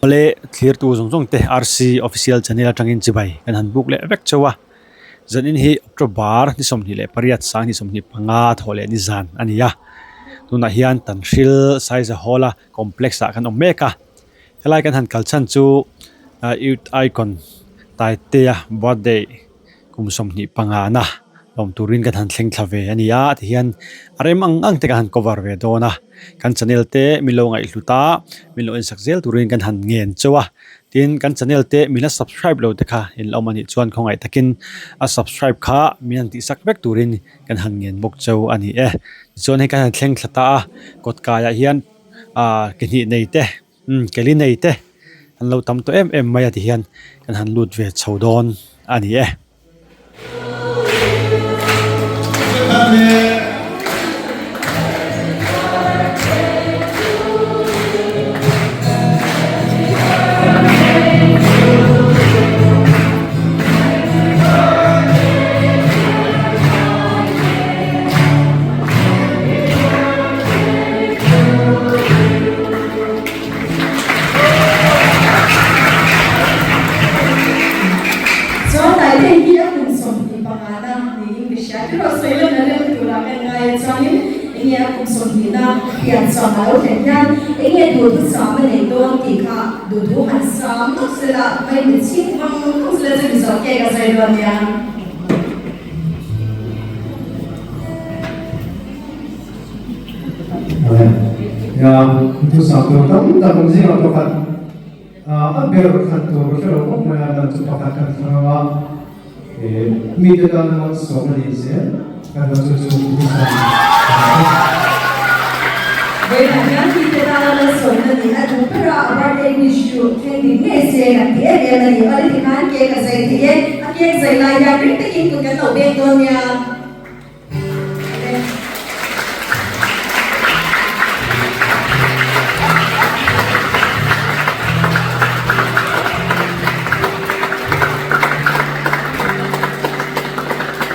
Awle thlirtu zawng zawng te RC official channel atangin chibai kan han buk leh vek chauh a, zanin hi October ni 28 sang ni 25 thawh leh ni zan a ni a, tunah hian Tanhril Saiza Hall a complex ah kan awm mek a, helai kan han kal chhan chu Youth Icon Taitea birthday. Kum 25 na lawm turin kan han thleng thla ve a ni a tihian a rem ang ang te kan han cover ve dawn a kan channel te min lo ngaihhlut a min lo ensak zel turin kan han ngen chauh a tin kan channel te min la subscribe lo te kha in la awm a nih chuan khawngaih takin a subscribe kha min han tihsak vek turin kan han ngen bawk chauh a ni e tichuan hei kan han thleng thla ta a kawt kaiah hian ah ke hnih nei te. Umm keli nei te an lo tam tawh em em mai a tihian kan han lut ve chho dawn a ni e. Chuan Taite hi a kum 25 na niin ka hria. Ti rawh sawi lawm na rem turah ka ngai a chuanin enge a kum 20 na pian chhuah a lo thlen hian enge duhthusam a nei dawn tih kha duhthu han sam lawk sela mai min chhing vang vang sela chu mizo cake a sawi dawn nia. Ya, thusam tur tam tak awm zingah pakhat a ber khat tur ka hrelo khawp mai a, dan chu pakhat kan thlang a, mite tan malsawm a nih zel kan lo chu chu thusam Vawiinah hian mite tana malsawmna nih a duh ber a, a birthday wish chu thleng dik ngei se kan ti em em a ni. Awle tikhan cake a zai thei e, a cake zai lai hian ring takin kut kan lo beng dawn nia.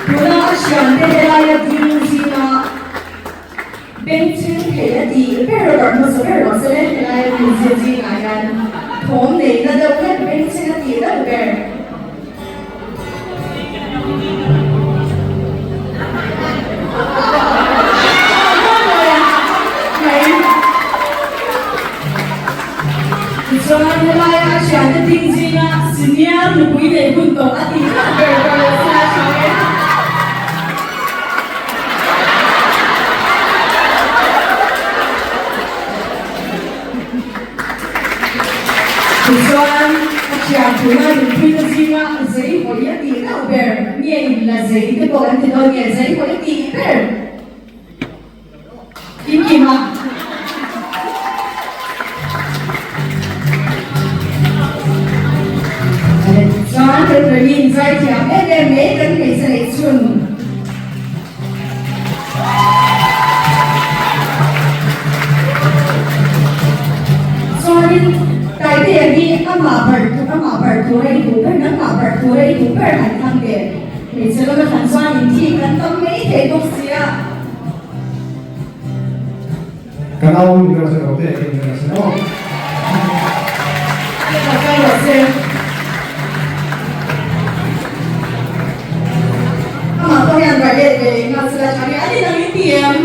Tuna a hriamte helaia ding zinga bengchheng thei a tih ber rawh hmasa ber rawh se le, helaia ding zingah hian thawm neihna deuh hlek bengchheng a tih deuh ber. Tichuan helaia thiante ding zinga senior nupui nei hun tawh a tih hlauh ber ber lo sila tha e. Tichuan, a thiam tuna rinpuina zinga zei hawi a tih deuh ber nge in la zei te pawh kan ti dawn nge zei hawi a tih ber in kim a. Chuan kan Berlin zai thiam em em mai kan hmeichhe neih chhun. Chuanin Taitea hi amah bar amah bar tura i duh ber nangmah bar tura i duh ber han thlang ve. Hmeichhe lama thlan chuan inthik kan tam mai thei bawk sia. Ka nau ni ber se lo te ka ni ber se maw. Ka kai rawh se. Amah pawh hian bar let ve leh nghal sela tha nge a ni nang in ti em?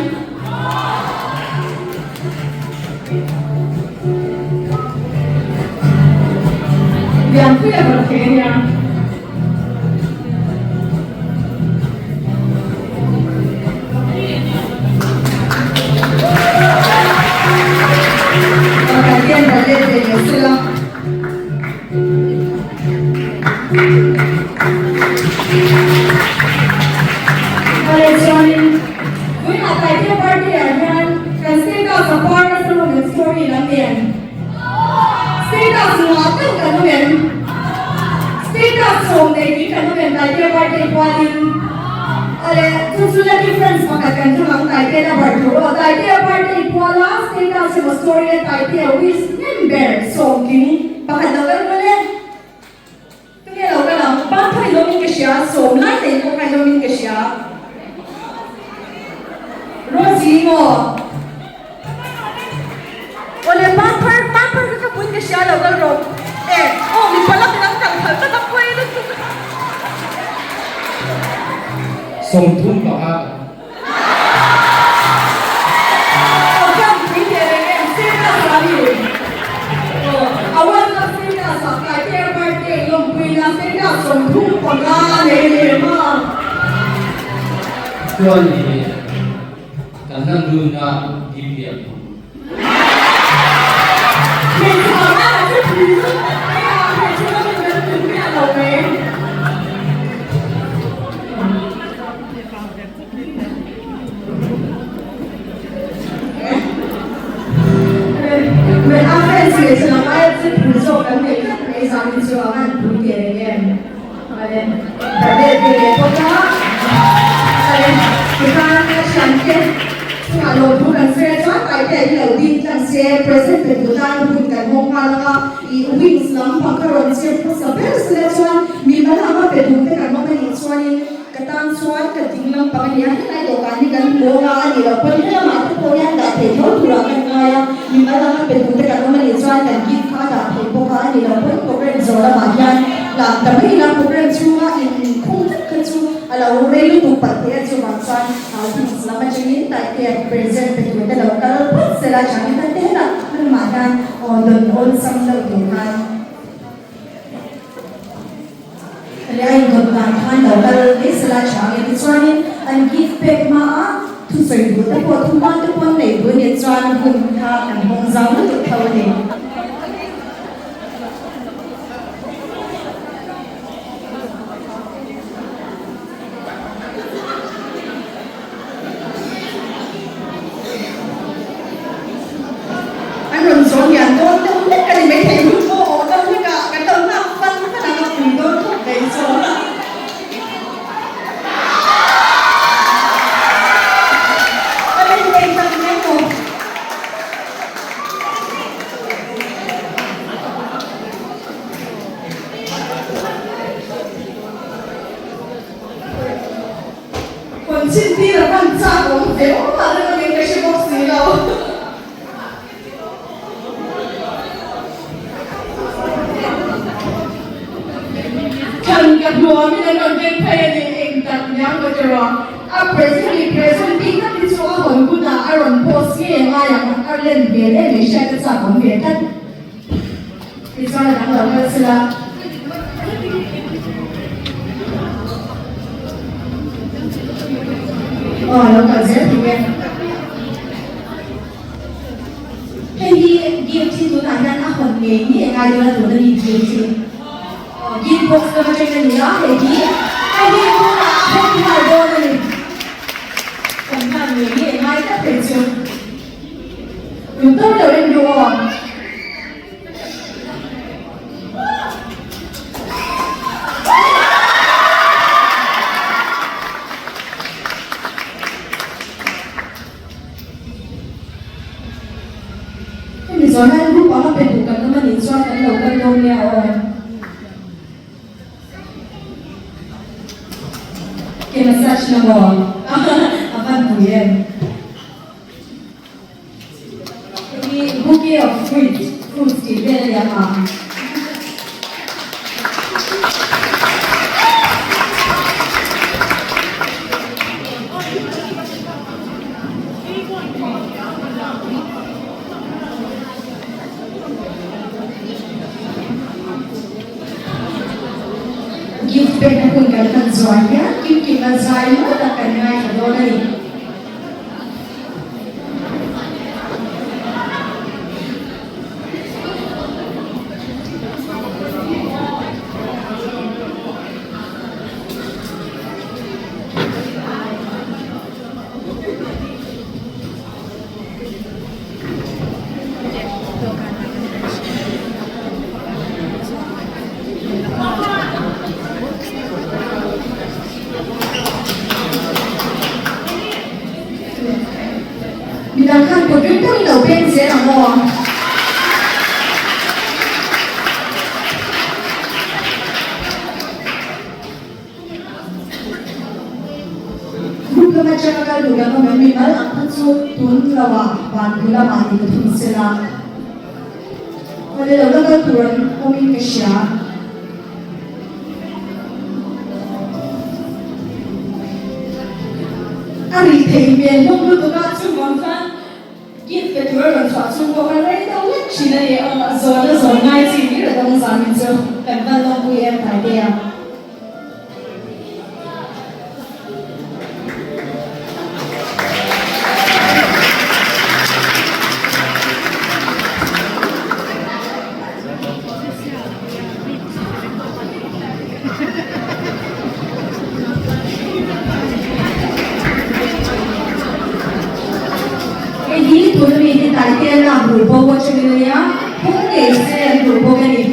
Lianpuia bar thei a nia. Status sawm nei tih kan awm em Taitea birthday pualin Awle chu chu la difference pakhat kan hmu ang Taitea na bar tur aw Taitea birthday puala status emaw story a Taitea wish hnem ber sawm tling pakhat lo kal mawle Tunge lo kal ang Ban pawh i lawmin ka hria sawm lai nei pawh kha i lawmin ka hria Rosie maw Awle ban phar ban phar kha ka pun ka hria lo kal rawh. 35 kan. Aw pui teh reng em status ah ni aw a world cup status ah Taitea birthday lawmpuina status 35 a nei lem a. Chuan i kan lan dun a DPM. Hmeichhe panga ah chu pui lutuk mai a, hmeichhe lam in kan pui miah lo mai. A fans leh salam aia chu pui zawk kan nei tlat mai zanin chu a ngan pui teh reng em. Ale birthday ve leh bawk a. Ale tikhan ka thiante chungah lawmthu kan sawi a chuan Taitea hi lo ding tlang se present pe tur tan hun kan hawng nghal ang a. I wings lampang kha rawn chep hmasa ber sela chuan mi malama pe duh te kan awm a nih chuanin ka tan chuan ka ding lampang a ni a, helai dawhkan hi kan hmu ang a, a nih loh pawhin helamah te pawh hian dah theih tho turah kan ngai a, mi malama pe duh te kan awm a nih chuan kan gift kha a dah theih bawk a, a nih loh pawhin program zawh lamah hian lah ta mai ila program chhunga inkhung vek kha chu a lo rei lutuk palh thei a, chuvang chuan wings lam atangin Taitea present pe tur te lo kal phawt sela changin kan te hetah hmanmah hian Aw dawn awlsam deuh tur khan Ria in dawn dan khan lo kal mai sela tha nge tichuanin an gift pek hma a thusawi duh te pawh thu hma te pawh an nei duh a nih chuan hun kha kan hawng zau lutuk tho a ni. An rawn zawn lian dawn deuh hlek a ni mai thei hun pawh awh deuh hlek a, kan lo nghak fan fan ang a pui dawn khawp mai chuan. Ka rin thei tak mai maw. Hawn chin tir a hman chak awm ve awm a reng angin ka hre bawk si lo. Thlan ka hnuamin an rawn veng phei a ni, eng tak niang maw tiraw? A present leh present tih tak hi chu a hawn hunah a rawn post ngei a ngai ang, a len hmel em mai hriat a chak awm ve tlat. Tichuan a dang lo kal sela. Aw lo kal zel thei e. Hei hi gift hi tunah hian a hawn ngei ngei a ngai dawn a tun a ni gift hi. Aw gift box lam atang a ni a hei hi. Hei hi tunah a hawn nghal dawn a ni. Hawn nghal ngei ngei a ngai tlat thei chu. Tun tawp lo en duh aw. Hemi zawh hian group anga pe duh kan awm a nih chuan kan lo kal dawn nia aw. Ke massage na maw? A van pui em? Hei hi bouquet of fruit, fruits tih vel a ni ang a. Gift pekna hun kan hman zuar hian kim kima zai mawi tak kan ngaithla dawn a ni. Midang khan kut ring takin lo peng zel ang aw. Group lama atanga kal duh kan awm em? Mimal ang kha chu tun loah van bu lamah ni ka thun sela. Awle lo la kal tur an awmin ka hria. A ri thei hmel hlawm lutuk a, chuvang chuan gift pe tur a rawn chhuah chung pawh kha rei deuh lek thin a ni. Aw, zawn a zawn ngai chi hlir a dawng zanin chu kan van lawmpui em Taitea. Hei hi tuna mi hi Taitea lak duh bo atangin a nia, phung ngei se an duh bawk a ni.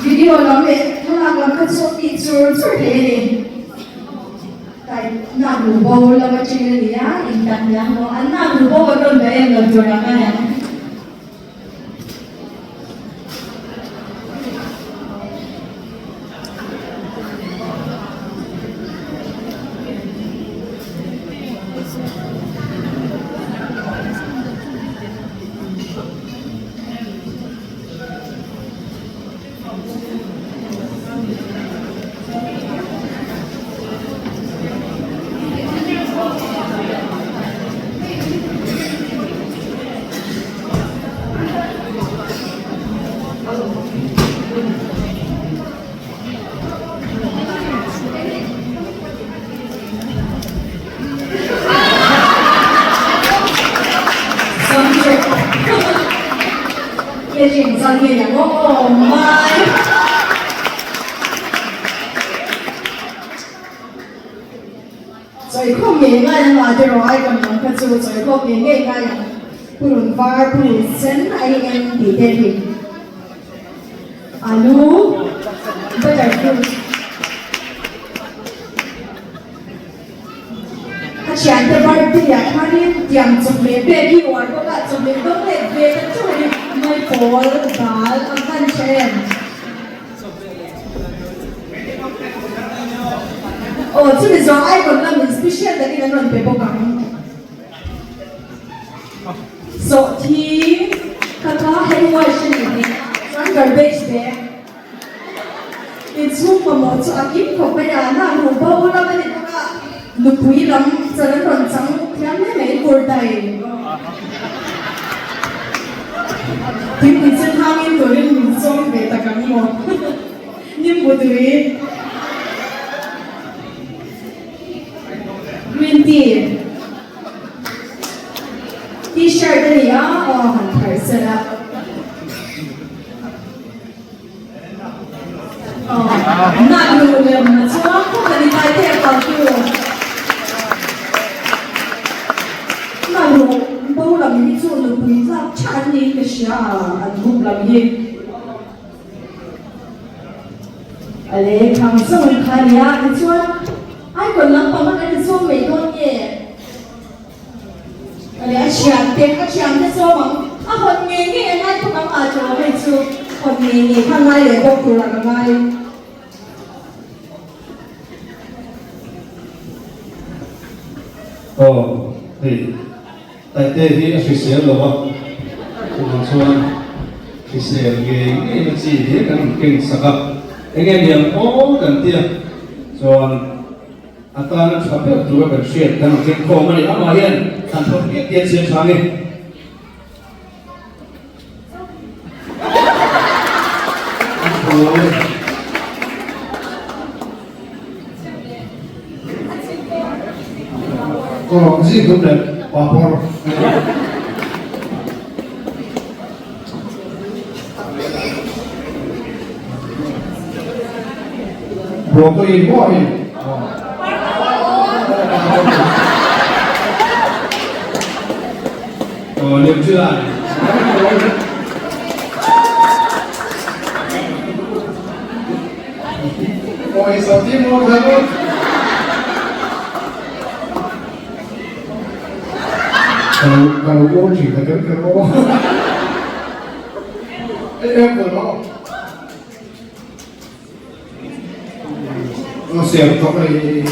Video lam leh thlalak lam kha chu tih chur chur thei a ni. Tai nak lu bo lam atangin a ni a, intan nia maw? An nak lu bo an rawn dah em lo tur ang a niang. Chawikhawm ngei ngai ang a tiraw ai kan lam kha chu chawikhawm ngei ngei ngai ang purun var purun sen a eng eng tih te hi alu butter fruit a thiante birthday ah khanin tiang chawhmeh pek hi uar bawk a chawhmeh dawng leh ve ta teuh a ni maipawl dal a hman tha em. Aw chumi zawng icon lamin special takin an rawn pe bawk ang. Sawhthing kha kha hand wash a nih hmel chuan garbage bag inchhung mamawh chu a kim khawp mai a, na ruh bo lam a ni bawk a, nupui lam chan an rawn chang thiam hle mai kurtai. Thingpui sen hangin turin min sawm ve tak ang maw? Nimbu tui. Green tea. T-shirt a ni a, aw han pharh sen a. Nak luh lem a chuang khawp a ni Taitea kaltu. Nak luh bo lam hi chu nupui tlak tha an niin ka hria a, an group lam hi. A lehkhang zawng kha a nia, tichuan icon lampang a kan inzawm mai dawn nge? Leh a thiante, a thiante sawm ang, a hawn ngei ngei a ngai bawk ang a ṭawm hei chu hawn ngei ngei kha ngai leh bawk tur ang a ngai. Aw hei Taite hi a hrisel lo a, chuvang chuan hrisel ngei ngei na chi hi kan inkeng sak a, enge niang aw kan tia chuan A tana tha ber tura kan hriat kan ang tleng khawm a ni. Amah hian han thawk piah piah chiang tha nge. Kawng zi dum leh papawr. Broccoli pawh hi Aw lem chu lai. Oi sao ti mo kha mo. Ka lo aw thin ka tel kher aw. Em em lo. Aw siam thawk a ni.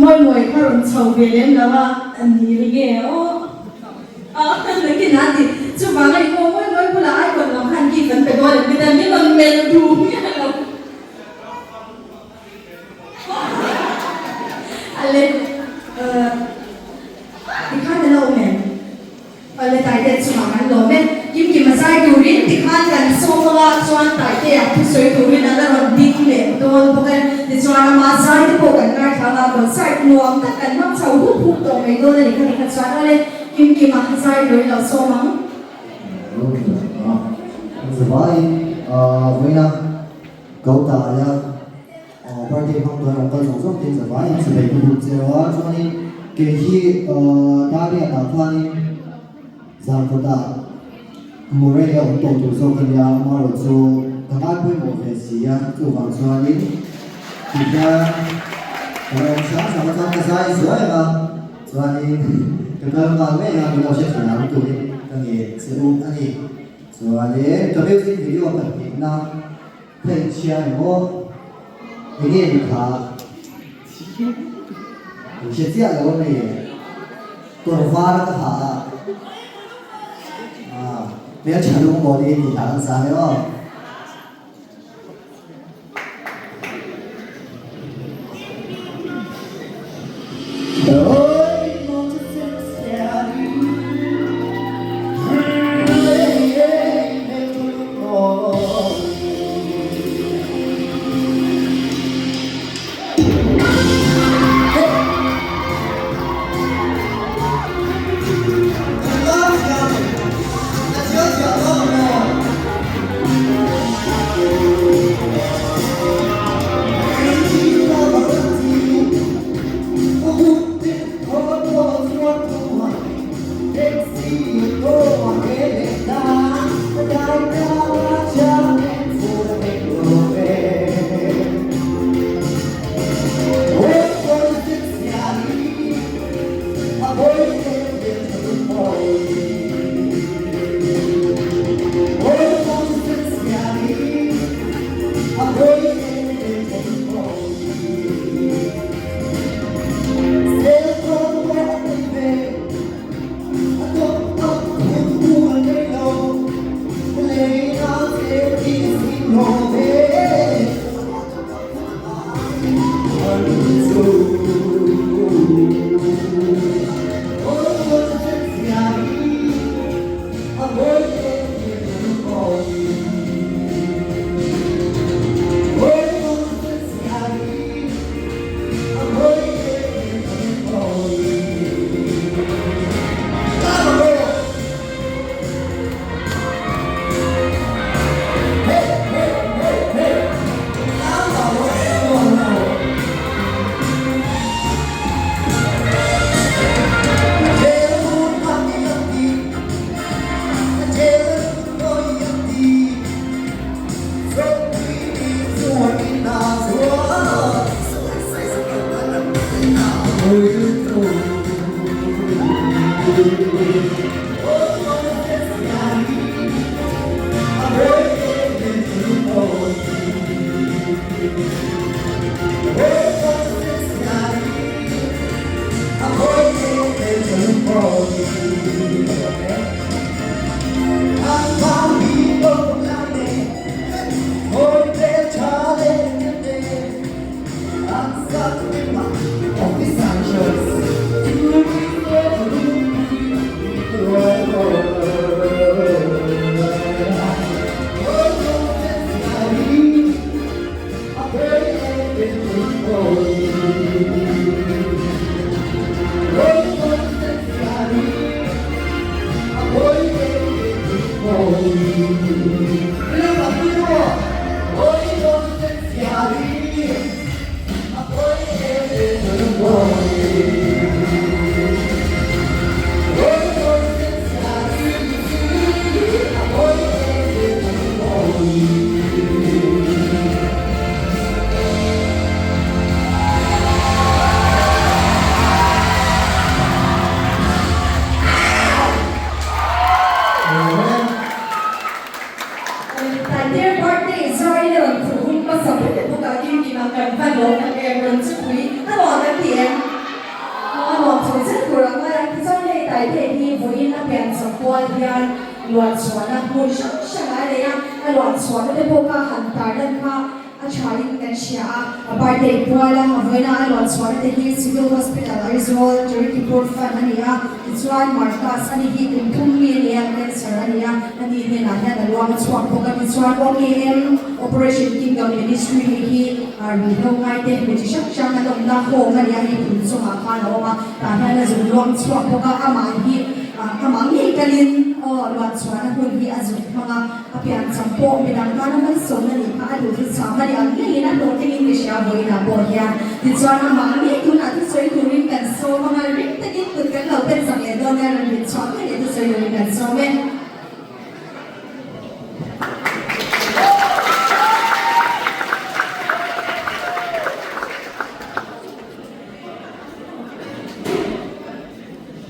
Mawi mawi kha rawn chho ve lem lo a, a ni ri nge aw. Nakin a ti. Chuvang a ni maw mawi mawi bulah icon lam khan gift an pe dawn em midan min rawn melh duh miah lo. Ale tikhan a la awm em? Awle Taitea chungah kan lawm e. Kimkim a zai turin tikhan kan sawm anga chuan Taitea thusawi turin a la rawn ding leh dawn bawk e. Tichuan ama zai te pawh kan ngaithla anga concert nuam tak kan hmang chho hup hup tawh mai dawn a ni kha tikha chuan awle Kimkima zai turin lo sawm ang. Zavaiin vawiina Gautaia Birthday hmang tuan awm kal zawng zawng te zavaiin chuvei ka buk cheu a, chuanin kei hi Darian ah khanin Zangkawtah Murray a awm tawh tur zawk a nia, amaherawh chu ka ngai pawimawh ve si a, chuvang chuanin tihian ka lo awm hram hram a, chuan ka zai zuai ang a, chuanin ka kal nghal mai ang a, min lo hrethiam turin ka ngen che u a ni. Chuanin ka music video pahnihna Hei chhia emaw enge ni kha in hre chiah lo ami kawr var ka ha a hmeltha lung maw ni tih hla kan sa hle aw. luan chhuahna hmun hrang hrangah a nei a, a luan chhuahna te pawh kha han tarlan kha a thain kan hria a. A birthday puala a vawiina a luan chhuahna te hi Civil Hospital Aizawl Charity Board Fund a ni a, tichuan Marcus a ni hi kum thum mi a ni a, cancer a ni a, a ni hnenah hian a luang a chhuak bawk a, tichuan OKM Operation Kingdom Ministry hei hi ruihhlo ngaite mi chi hrang hrang an awmna home a ni a, hei phun chungah khan a awm a, tah hian a zun luang chhuak bawk a, amah hi amah ngei kalin aw luan chhuahna hun hi a zun hmang a. A pian cham pawh midang tana malsawmna nih kha a duh chu cham a ni ang ngeiin a hlawhtlingin ka hria vawiinah pawh hian. Tichuan amah ngei tunah thusawi turin kan sawm anga ring takin kut kan lo pen chak leh dawn nia rawn rin chhuah ngei leh thusawi turin kan sawm e.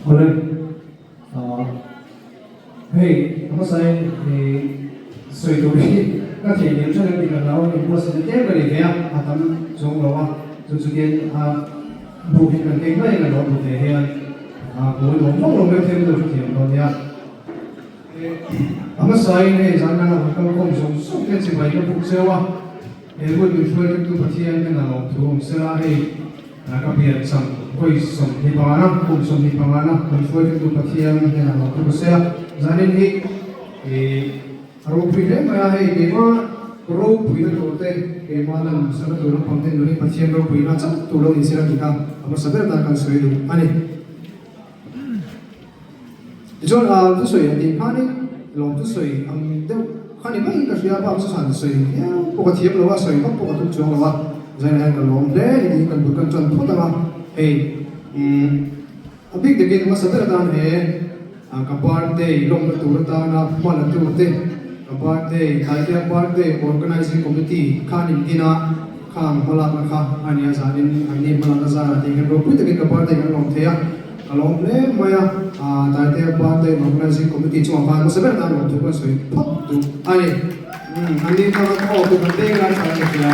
Awle. Hei a hmasain i sawi tur hi ka theih lem ṭha lem tih ka hlau a, inbuatsaihna tlem ka nei ve a, a tam chuang lo a, chu chutin a bu hi kan keng mai a lo bu ve hian a bu nuam vak lo mai thil lo hrethiam dawn nia. A hmasain hei zan lama kan kalkhawm zawng zawng te chibai ka buk cheu a, he hun min hruaittu Pathian hian a lawmthu awm sela hei. Ka pian cham vawi 25na, kum 25na kan hruaittu Pathian hian a lo thu se a, zanin hi a ropui hle mai a, hei keimah ropuina tur te, keimah lan sana tur lampang te nuni Pathian ropuina chauh tur lo ni se a ti kha a hmasa ber tan kan sawi duh a ni. Tichuan a thusawi a tih khanin lawm thusawi ang deuh kha ni maiin ka hria a, bak chu han sawi viau pawh ka thiam lo a, sawi vak pawh ka tum chuang lo a, zainah hian ka lawm hle ni tiin kan bul kan tan phawt ang a, hei umm a bik takin hmasa ber atan he ka birthday lawmna tur atana hma la tu te ka birthday Taitea birthday organizing committee khan in din a, khang hmalakna kha a nia zanin an ni hmalakna zarah tih hian ropui takin ka birthday kan lawm thei a. Ka lawm hle mai a, Taitea Birthday Organizing Committee chungah khan hmasa ber tan lawmthu kan sawi phawt duh a ni. An ni khan a aw tu kan peng lai khan ka hria.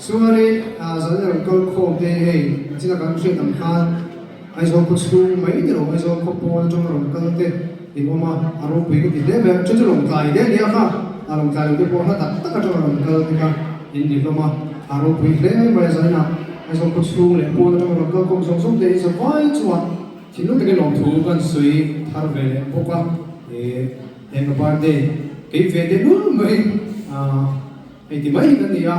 Chuanin zan rawn kal khawm te hi hei china kan hriat ang khan Aizawl khaw chhung mai ni lo Aizawl khaw pawn atanga rawn kal te in awm a, a ropui ka ti hle mai a, chu chu lawngtlai te a nia kha, a lawngtlai lo te pawh hla tak tak atanga rawn kal te kha in ni hlawm a, a ropui hle mai a zainah Aizawl khaw chhung leh pawn atanga rawn kal khawm zawng zawng te hi zavai chuan thinlung takin lawmthu kan sawi thar ve leh bawk a, eng a birthday kei ve te lul mai hei ti mai kan ni a,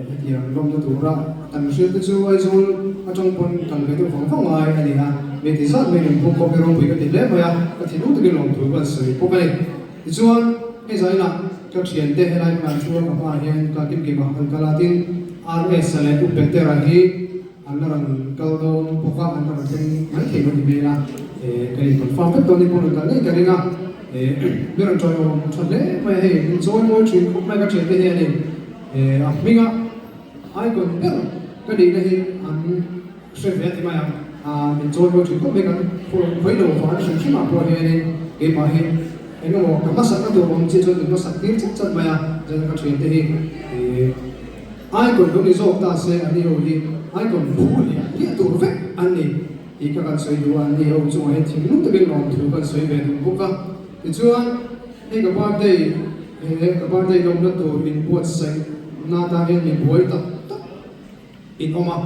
hetiang lawmna tura kan hriat te chu Aizawl atang pawn kal ve deuh vang vang ngai a ni a, mi ti zat mai min buk khawp hi ropui ka ti hle mai a, ka thinlung takin lawmthu kan sawi bawk a ni. Tichuan, hei zainah ka thiante helai hmunah chuan ka hmaah hian ka kimkima an kal a, tin RS-a leh U Petera hi an la rawn kal dawn bawk a, an la rawn thleng mai thei dawn ni hmel a, kan in confirm vek dawn ni pawh rawn kal ngei ka ring a, mi rawn tawiawm tha hle mai a, hei min chawi mawi thin khawp mai ka thiante hianin a hminga icon ber ka nihna hi an Hre ve a ti mai ang. Min chawi mawi thin khawp mai kan khawi lo vang hrim hrim ah pawh hianin keimah hi eng emaw ka hmasakna tur awm chiah chuan min hmasak tir chat chat mai a, chuan ka thiante hi icon lo ni zawk ta se an ni ho hi icon phu hliah hliah tur vek an ni tih kha kan sawi duh a, an ni ho chungah hian thinlung takin lawmthu kan sawi ve duh bawk a. Tichuan hei ka birthday he ka birthday lawmna tur min buatsaih na atan hian mi buai tak tak in awm a,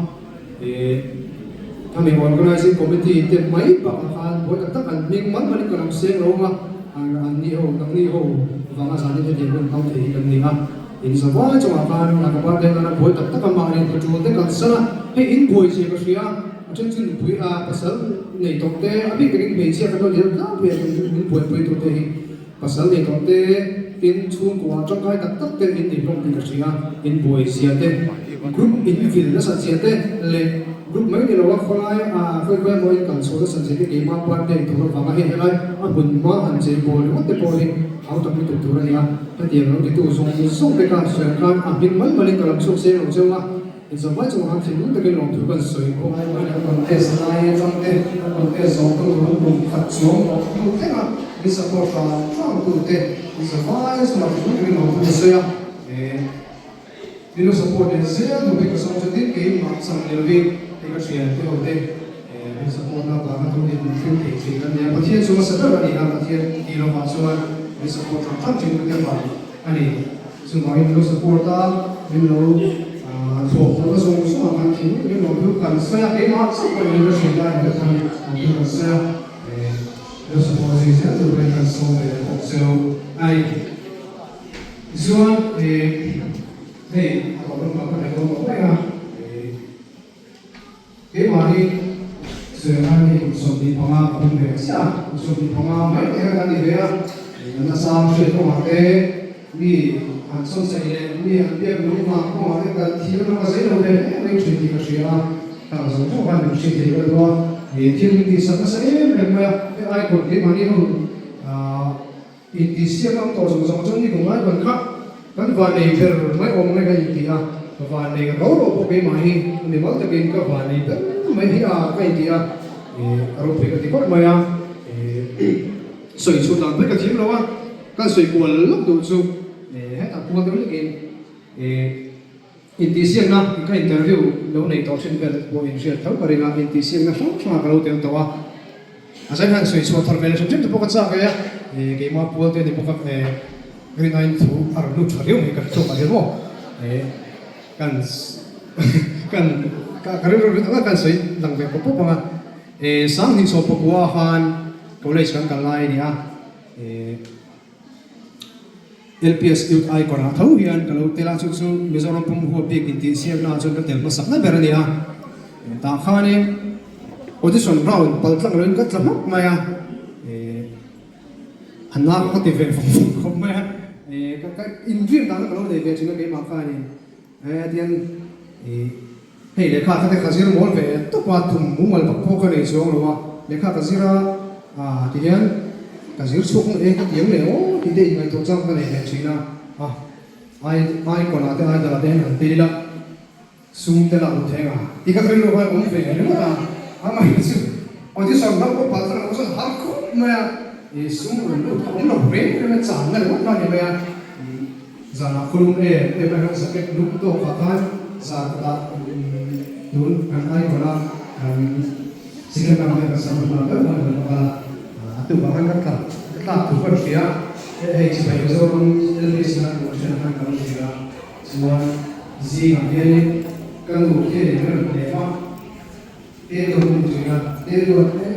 khami organizing committee te mai bakah khan buai tak tak an hming mal malin ka lo seng lo ang a, an ni ho nang ni ho vanga zanin hetiang hun hmang thei hi kan ni a, in zavai chungah khan a ka birthday nana buai tak tak a mahni hna tul te kan san a, hei in buai zia ka hria a then chu nupui a pasal nei tawh te a bik takin hmeichhia kan lo ni deuh tlangpui a min buaipui tu te hi. Pasal nei tawh te, tin chhungkua tangkai tak tak te in nei hlawm tih ka hria, in buai zia te, group in vil nasat zia te leh group mai ni loa khawlai ah khawi khawi emaw in kal chhuah nasat zia te keimah birthday tur avanga hei helai a hmun hma han chei bawl ringawt te pawh hi hau tak lutuk tur a ni a, hetiang lo titu zawng zawng te kha sawi ang khan a hming mal malin ka lam chhuak seng lo cheu a. Inzawm mai chungah khan thinlung takin lawmthu kan sawi bawk. An contest lai atang te, an contest zawng tu tur kum khat chuang awm hnu thleng a min support hram hram tu te inzawm chungah thinlung takin lawmthu ka sawi a. Min lo support leh zel duh hi ka sawm chu tin keimah chang ni lovin hei ka thian te ho te. Min support na vanga tun in min thleng thei thin a nia. Pathian chu hmasa ber a ni a, Pathian tih lovah chuan min support tham tham thin te vang a ni. Chuvangin min lo support a, min lo thlawp tawh na zawng zawng ah khan thin min lo thu kan sawi a, keimah chauh pawh in ka hrilh lai ka khan lo thu kan sawi a, min lo support zui zel tur pawhin kan sawm ve bawk cheu a ni. Tichuan hei a tawp lamah ka hre dawn tawh mai a. Keimah hi Suleman hi kum 25 ka hum ve chiah a, kum 25 mai te kha kan ni ve a, natna sang hriat kawngah te, mi han sawnsaih leh mi han biak lung nghah kawngah te kan thiam lo ka zei lo ve hle mai thin tih ka hria a, khang zawng zawng khan min hriat thei ka duh a, thil min tihsak nasa em em mai a, hei icon keimahni ho Intihsiak ang tawh zawng zawng chuan ni kum lai kan kha kan vannei ber mai awm nge ka inti a, vannei ro ro pawh keimah hi a mimal takin ka vannei ber mai hi a ka inti a, a ropui ka ti khawp mai a, sawi chhut dan pawh ka thiam lo a, kan sawi kual lawk duh chu hetah kual deuh lekin intihsiakna ka interview lo nei tawh thin vel pawh inhriat tho ka ring a, intihsiakna hrang hrangah ka lo tel tawh a. A zai hian sawi chhuah thar ve leh hrim hrim te pawh ka chak e a, keimah pual te a ni bawk a, rinaiin thu a rawn lut tha riau mai ka hre chhuak ah hian maw kan kan ka rilru rit ang a kan sawi lang ve pawp pawp ang a, Sanghnih Sawmpakua khan college kan kal lai a ni a, LPS Youth Icon ah tho hian ka lo tel a, chu chu Mizoram pum huap bik intihsiakna ah chuan ka tel hmasak na ber a ni a. Tah khanin audition round pal tlang loin ka tla hmak mai a, a na ka ti ve vawng vawng khawp mai a, ka inrim dan ka lo nei ve thin a keimah khanin tian hei lehkha kha te ka zir mawl ve tawp a, tum mumal vak pawh ka nei chuang lo a, lehkha ka zir a tihian ka zir chhuak ang e ka ti ang leh aw tih te inngaihtuah chang ka nei ve thin a, ai icon ah te idol ah te hian han ti ila. Sum te lah u theng a ti ka rilru khan awm ve ringawt a, amah chu audition ram pawh palh tlang lo chuan har khawp mai a, i sum rawn lut kha awm lo reng reng a chan na ringawt kha a ni mai a, zanah khawlum em em a hian jacket lum tawk ah khan zan khatah tun kan icon a kan second round hian kan sam hma ber khan kan va kal a, a tukah khan ka tla ka tlak thu ka hria, hei chibai Mizoram LPC khan kan thian khan kan hria. Chuan zingah hianin ka nu hianin ka rawn hlep a, te dawt min tui a, te dawt e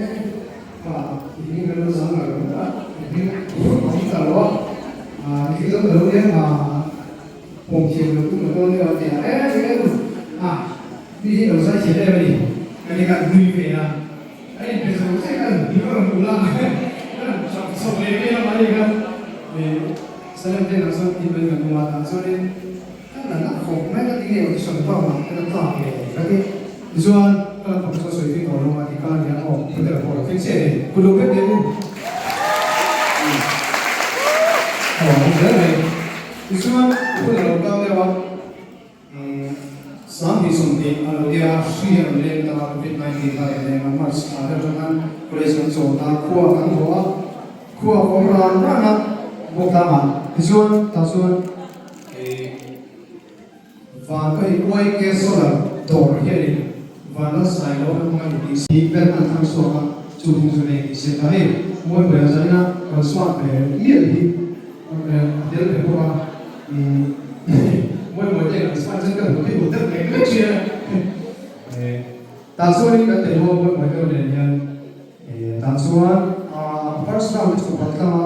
kha i hming kan lo zang ngar ngar a, i hming a awm ta lo a, i hming awm ta lo hian pawm thiam lo tum lo dawn deuh a ti a, e enge nu a mi hi lo zai thiam em a ni, ka ni khan nui ve a, a inpe zo chiah khan min rawn ulh a, ka rawn chak chho ve vel a mahni khan. Salem te lah chuan in mai kan awm a, tah chuanin ka la na khawp mai ka ti nge audition round ah ka la tlak ve ka ti. Tichuan ka la khawp chuan sawi tui tawh lo a ti ka nia aw hotel pawh a lo thleng chiah a ni. Kut lo pek teh u. Aw a awm zel mai. Tichuan hun a lo kal deuh a, 2020 a lo nia, hri a rawn leng ta a, Covid 19 kha a rawn leng a, March thla deuh atang khan college kan chawl ta, khua kan haw a, khua ka awm ran ran a, bawk tlangah tichuan tah chuan van ka hei YK Solar dawr hianin Vanlalsailo an hmang a ni tih si vel an thlang chhuak a, chu hming chu nei tih si ta hei Mualpuia zaina kan suat ve mial hi a tel ve bawk a. Mawi mawi te kan smart chuan ka hmu thei hmu deuh lek lek thin a. Tah chuanin kan tel ho mawi mawi deuh nen hian tah chuan first round chu ka tlang a,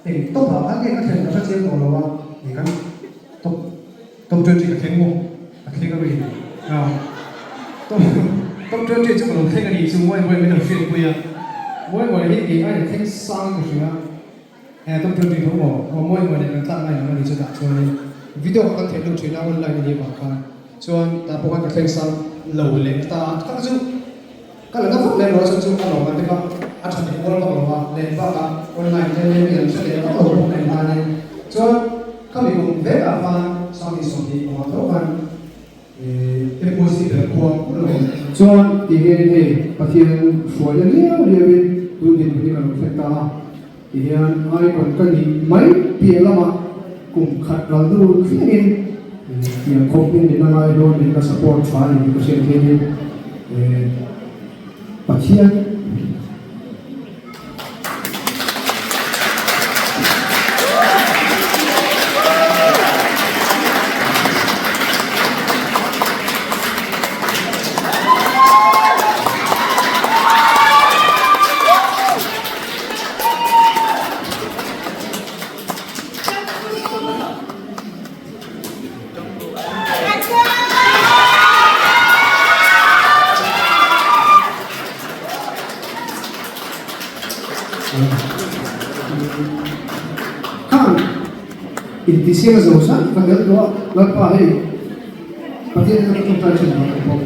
eng top ah khan nge ka thlen ka hre chiang tawh lo a, kan top top 20 ka thleng maw ka thleng a mi top top 20 chu ka lo thleng a ni chu mawi mawi min lo hriatpui a, mawi mawi hi kei aiin a thleng sang ka hria. He top 20 tho maw? Aw mawi mawi leh kan tlak ngai lo a ni chutah chuanin video kha kan theih lut thin a online a nih vang khan chuan tah pawh khan ka thleng sang lo leh ta a tak chu ka la na vak lem lo a chhan chu a lawm te kha a tha leh mual vak lo a leh bakah online te leh mi an hre leh vak lo bawk nen khanin chuan khami kum vekah khan 2020 panga tho khan MOC ber khua pawh lo chuan ti hianin hei Pathian hruaina liau liauin tun dinhmun hi ka lo thleng ta a ti hian icon ka nih mai piah lamah kum khat ral hnu thlengin tiang khawpin min la ngai dawn min la support tha a ni tih ka hriat hianin. Pathian Khang intihsiak a zo zat ka tel tawh a, Lalpa hei Pathian in a tawngtai thin vang ang bawk.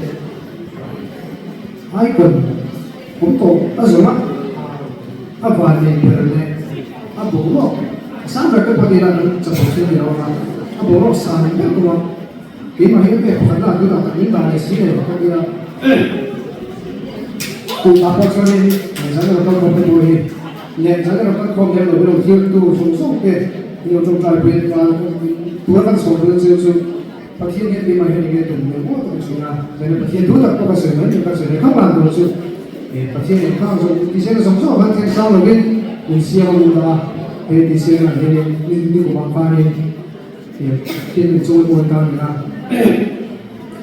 Icon awm tawh a zawng a, a van nei ber leh a boruak sang ber te pawh ni ila an chapo thil ni lo ang a, a boruak sang ber bawk a. Keimah hi ka pek pakhat lah tunah tak min dah leh si lo ka tia. Tunah pawh chuanin zan erawh kal khawm te pawh hi leh zan erawh kal khawm lem lo hi lo thlir tu zawng zawng te hi lo tawngtai pui a nia. Tuna kan chhuah pui chu chu Pathian hian keimah hian enge tum leh maw tak thin a. Zan Pathian thu tak pawh ka sawi mai ka sawi leh khang dan tur chu Pathian in khang zawng tihsiakna zawng zawng khan thleng sang lovin min siam a lut a. He tihsiakna hianin ni kum ang khanin Pathian min chawi mawi ta a ni a,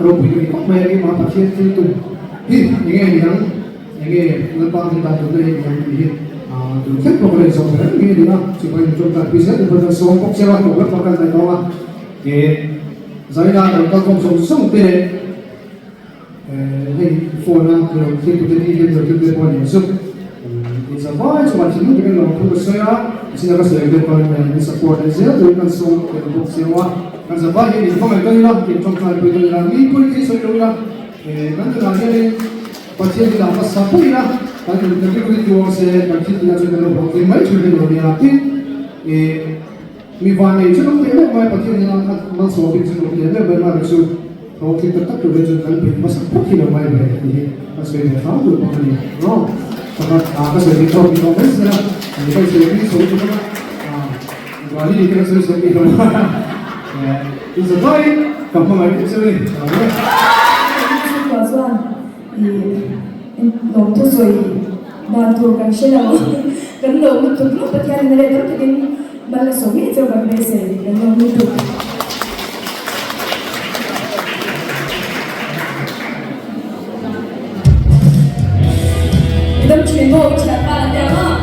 ropui ka ni khawp mai a, keimah Pathian thil tum hi enge a ni ang, enge Lalpa thil dan tumna hi a ni ang tih hi tun thleng pawh ka la inzawm reng reng a ni a, chuvangin min tawngtai pui zel tur pawh sawm bawk che a, tawp lamah kan ngaihtuah a, he zaina lo kalkhawm zawng zawng te leh Hei phone a lo thil tute hi hian lo thil te pawh a ni ang chu. Inzavai chungah thinlung takin lawmthu ka sawi a, china ka sawi ang deuh khan min support leh zel turin kan sawm tel bawk chiang a. Kan zavai hian inhmangaih dawn ila, intawngtai pui dawn ila, mi pawhin thil sawi lo ila, kan tunah hianin Pathian hi dah hmasa pawh ila, kan nun kan rilru hi tluang se, kan thil tihah chuan kan lo hlawhtling mai thin hi lo nia. Tin, Mi vannei chu lo teh meuh mai, Pathian hian a malsawm bik chu lo teh meuh mai mai chu hlawhtling tak tak tur hi chuan kan beih hmasa phawt hi lo ngai ve tih hi ka sawi ve hram tur bawk a ni. Aw, pakhat a ka sawi bik tawk ni tawh mai sia, ni ka sawi bik sawi tur bawk a, Vali ni te ka sawi sawi bik lo a, chu zavaiin ka hmangaih chu ni. Chhungkua chuan i lawmthu sawi dan tur kan hre lo, kan lawm lutuk lutuk Pathian in a let tam takin mal a sawm ngei chu kan beisei kan lawm lutuk. I dam thin maw i thianpa an tia maw?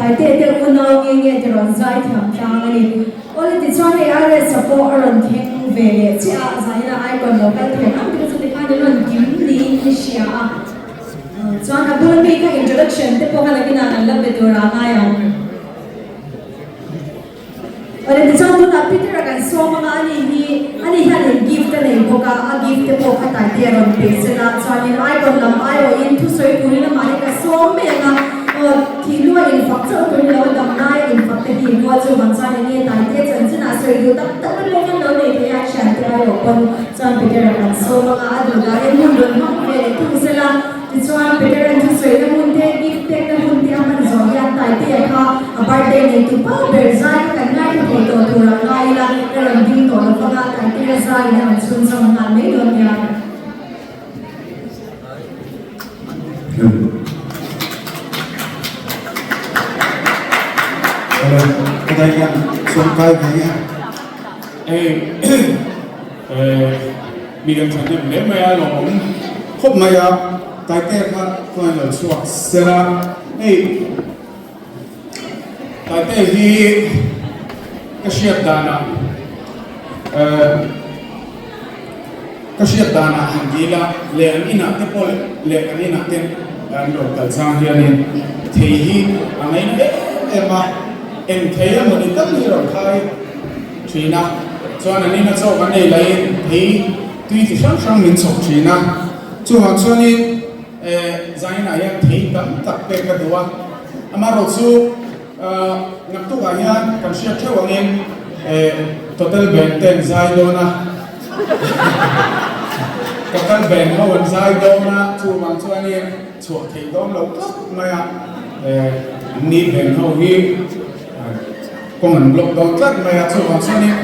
Taitea te unau nge nge te rawn zai thiam tlang a ni. Awle tichuan hei RS-a pawh a rawn thleng ve leh chiah a, zanin a icon lo kal thei ang tih kha chu tikhan in rawn kim niin i hria a. Chuan a bula mi kha introduction te pawh kha nakinah kan la pe tur ah ngai ang. Awle tichuan tunah Peter-a kan sawm anga ani hi ani hian in gift a nei bawk a, a gift te pawh kha Taitea a rawn pe sela chuanin icon lam aiawhin thusawi turin amah hi ka sawm mai ang a, aw thihlu a infak chauh tur ni lo a dam laia infak te hi inrual chu vang chuan enge Taitea chanchinah sawi duh tak tak te pawh kan lo nei thei a, thiante aiawh pawn chuan Peter-a kan sawm anga a duh dahin hun rawn hmang ve leh thung sela. Tichuan, Peter-a'n thusawi na hun te, gift pek na hun te a hman zawh hian Taitea kha a birthday nei tu pa ber zai kha kan ngaithla thei tawh tur ang ngai ila, ka rawn ding tawh lo vang a, Taitea zaiin a rawn chhunzawm nghal mai dawn nia. Hello, ka dai hian chuan kai ve a. Hei mi kan thahnem hle mai a lawmawm khawp mai a, Taitea kha chuan lo chhuak sela hei Taitea hi ka hriat danah ka hriat danah han dil a leh an inah te pawh leh kan inah te an lo kal chang hianin thei hi a ngaina em em a eng thei emawni tal hi rawn khai thin a, chuan an ina chaw kan ei laiin thei tui chi hrang hrang min chhawk thin a, chuvang chuanin eh zainah hian thei tam tak pek ka duh a, amaherawh chu ah naktukah hian kan hriat theuh angin eh total band te an zai dawn a, total band ho an zai dawn a, chuvang chuanin chhuah theih dawn lo tlat mai a, eh an ni band ho hi. Kawng an block dawn tlat mai a, chuvang chuanin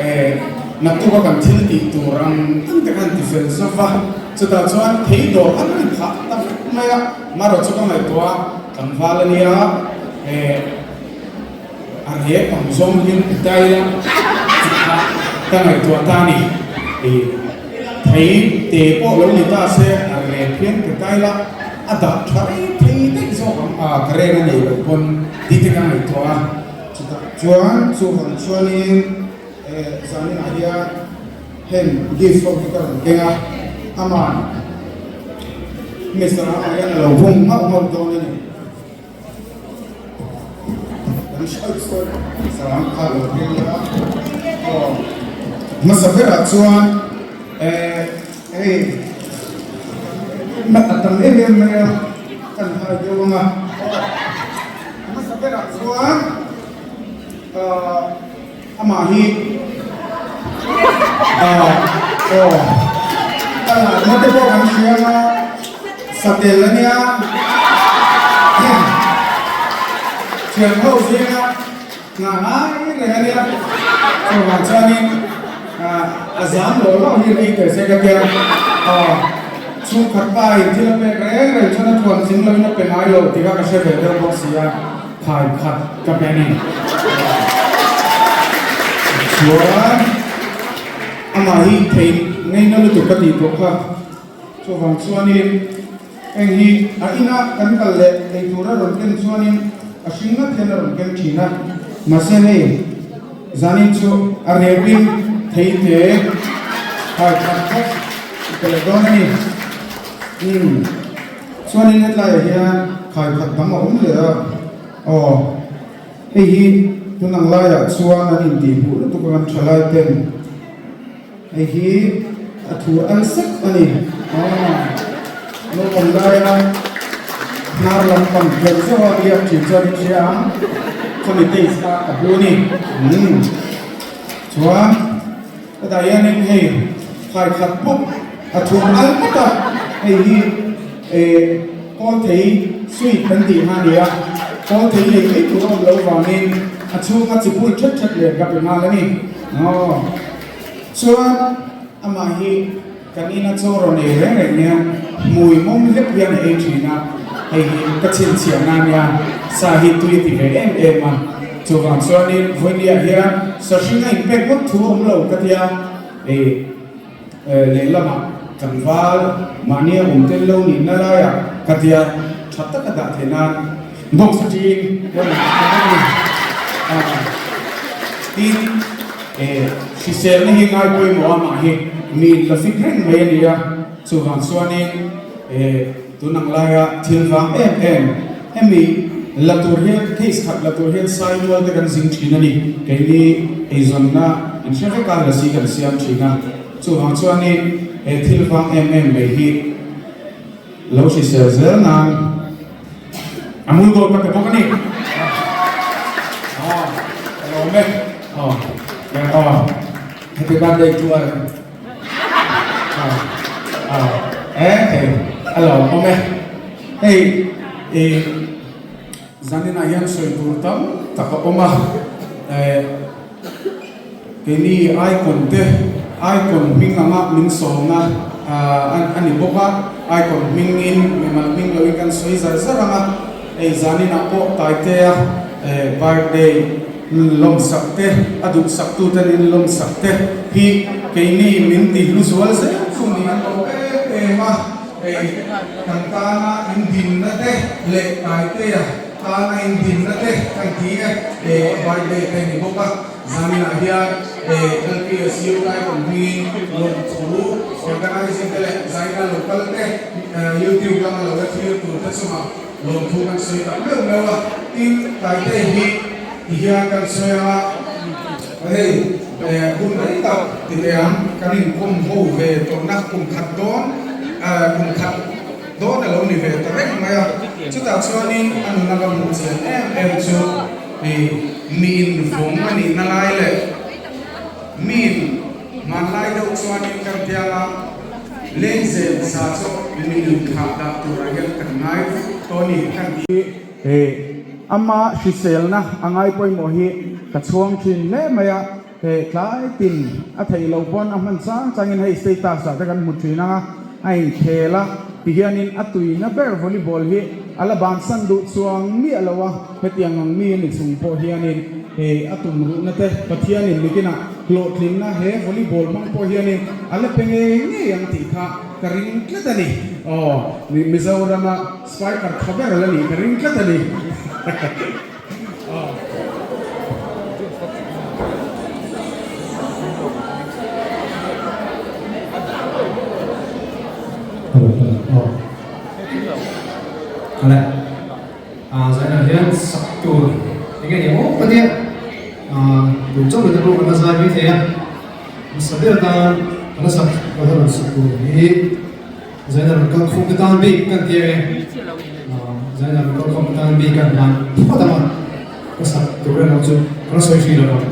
eh naktuk a kan thil tih tur ang ang te khan ti fel zawk va, chutah chuan thei dawr an ni phah ta vek mai a, marawh chu ka ngaihtuah a, tlangval a nia eh a rep ang zawng hian ti ta ila tih kha ka ngaihtuah ta a ni, eh thei te pawh lo ni ta se a rep hian ti ta ila a dah tha rei thei daih zawk ang a, ka reng a nei loh pawn tih te ka ngaihtuah a. Chutah chuan chuvang chuanin eh zaninah hian heng gift ho hi ka rawn keng a, aman Mister Rama hian a lo hung nghauh nghauh dawn a ni. Kan hriat sawi Mister Rama kha a lo keng a, aw hmasa berah chuan eh hei a tam em em mai a, kan hai deuh ang a. Hmasa berah chuan amah hi aw a natna te pawh kan hria a, satel a nia thian ho zinga nghah ngai reng a nia chuvang chuanin a zam lo lo hi ei teh se ka tia aw chhungkhat pa in thil a pek reng reng chuan a thuam tling loin a pe ngai lo tih kha ka hre ve deuh bawk si a khai khat ka pe a ni chuan amah hi thei ngaina lutuk ka tih tawh kha chuvang chuanin heng hi a ina kan kal leh ei tura rawn ken chuanin a hring ngat hian a rawn ken thin a mahse hei zanin chu a repin thei te khai khat khat i pe leh dawn a ni umm chuanin hetlaiah hian khai khat dang a awm leh a aw hei hi tunang laiah chuan an intihhmuh lutuk ang an thalai ten. Hei hi a thu al sek a ni. Aw, naupang laia hnar lampang kher zauh a biak thin chuan in hria ang, khami taste kha a bu a ni. Umm, chuan hetah hianin hei khai khat bawk a thu al bawk a, hei hi eh kawl thei sweet kan tih kha a ni a, kawl thei lei mai tur a awm loh vangin a chhunga chi bul that that len ka pe nghal a ni. Aw. Chuan amah hi kan ina chaw rawn ei reng reng nia hmui mawm hlek hian a ei thin a, hei hi ka chhinchhiahna ania, sa hi tui a ti ve em em a, chuvang chuanin vawinia hian sahring a inpek ngawt thu a awm lo ka tia, ei lehlamah tlangval mahnia awm tel lo nihna laiah ka tia tha taka dah theih nan. Box atangin tin hriselna hi ngai pawimawh a mah hi mi la fit reng mai a ni a, chuvang chuanin tun ang laia thil vang em em hemi la tur hian case khat la tur hian saimual te kan zing thin a ni, keini eizawnna in hre vek a lasi kan siam thin a, chuvang chuanin he thil vang em em mai hi lo hrisel zel nan. A mul goal ka pe bawk a ni. Aw, ka lawm e. Aw, aw, happy birthday to us. Aw, aw, e hei, a lawm awm e. Hei, i zaninah hian sawi tur tam tak a awm a. Eh, keini icon te, icon hming anga min sawmna a ni bawk a, icon hmingin mimal hming loin kan sawi zar zar ang a, hei zaninah pawh Taitea birthday lawmsak te, a duhsak tuten in lawmsak te hi keini min ti hlu zual zel chu ni an lo em em a, hei kan tana in dinna te leh Taitea Tana in dinna te kan ti e, birthday te ni bawk a, zaninah hian LPSU Icon hmingin lawmthu organizing te leh zaina local te YouTube lama lo la thlir tur te chungah lawmthu kan sawi tak meuh meuh a, tin Taite hi ti hian kan sawi ang a, hei hun rei tak ti teh ang kan inkawm ho ve tawhna kum khat dawn kum khat. Dawn a lo ni ve ta reng mai a, chutah chuanin a nuna ka hmuh chian em em chu hei miin vawng a nihna lai leh miin hmanlai deuh chuanin kan bianga lengzem sa chu miin thlah dah turah hian kan ngai vek tawh a ni kan ti. Hei ama hriselna a ngai pawimawh hi ka chhuang thin hle mai a, hei tlai tin a theih loh pawn a hman chang changin hei status ah te kan hmu thin ang a, A inkhel a, tihianin a tuina ber volleyball hi a la bansan duh chuang miah lo a, hetiang ang mi a ni chung pawh hianin hei a tum ruhna te Pathianin mikinah hlawhtlinna he volleyball hmang pawh hianin a la pe ngei ngei ang tih kha ka ring tlat a ni. Aw, Mizorama spiker tha ber la nih ka ring tlat a ni. Aw. Awle ah zainah hian sak tur eng nge ni maw ka tia ah tun chauh leh te pawh kan la zai mai thei a hmasa ber atan kan la sak kan la rawn sak tur hi zainah rawn kal khawm te tan bik kan tia nge ah zainah rawn kal khawm te tan bik kan hman phawt ang a ka sak tur erawh chu ka la sawi hrih lo ang.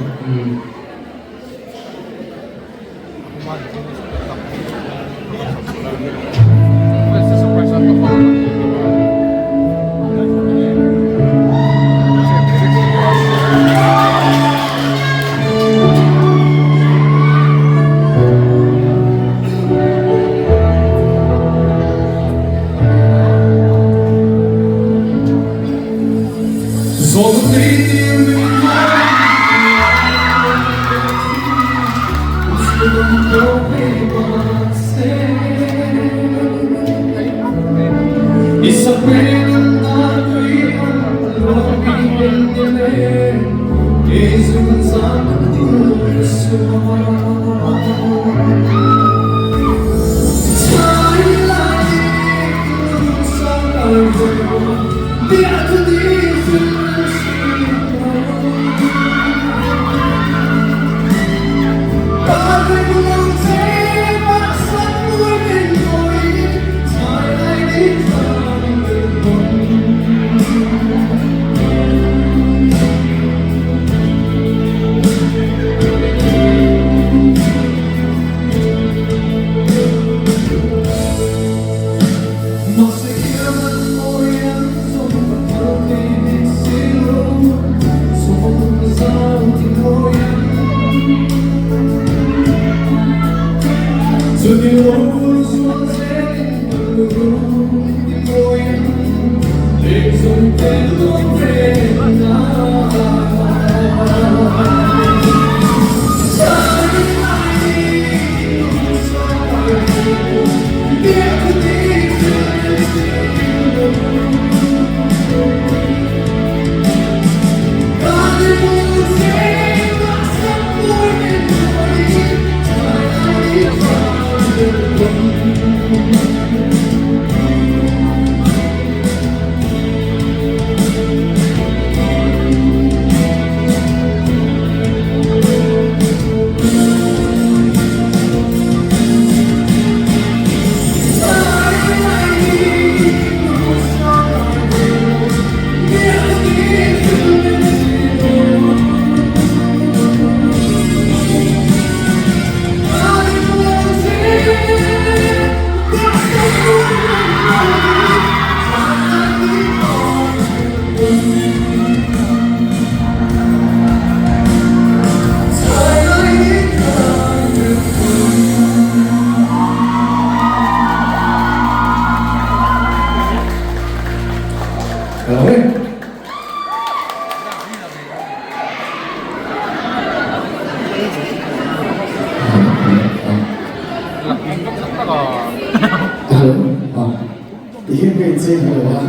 ka inchei thei lo a,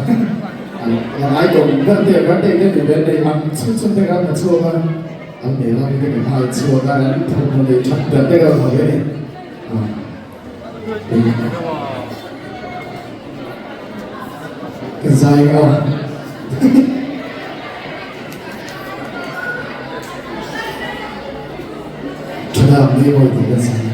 a ngai tawh ber te birthday te tih vel nei ang chhun chhun te khan ka chhuak a, an nei lam te kan hai chhuak a, an thawmhnaw nei that ber te ka rawn hawi a ni. Ka zai a. Thadam ni mawi tih ka zai.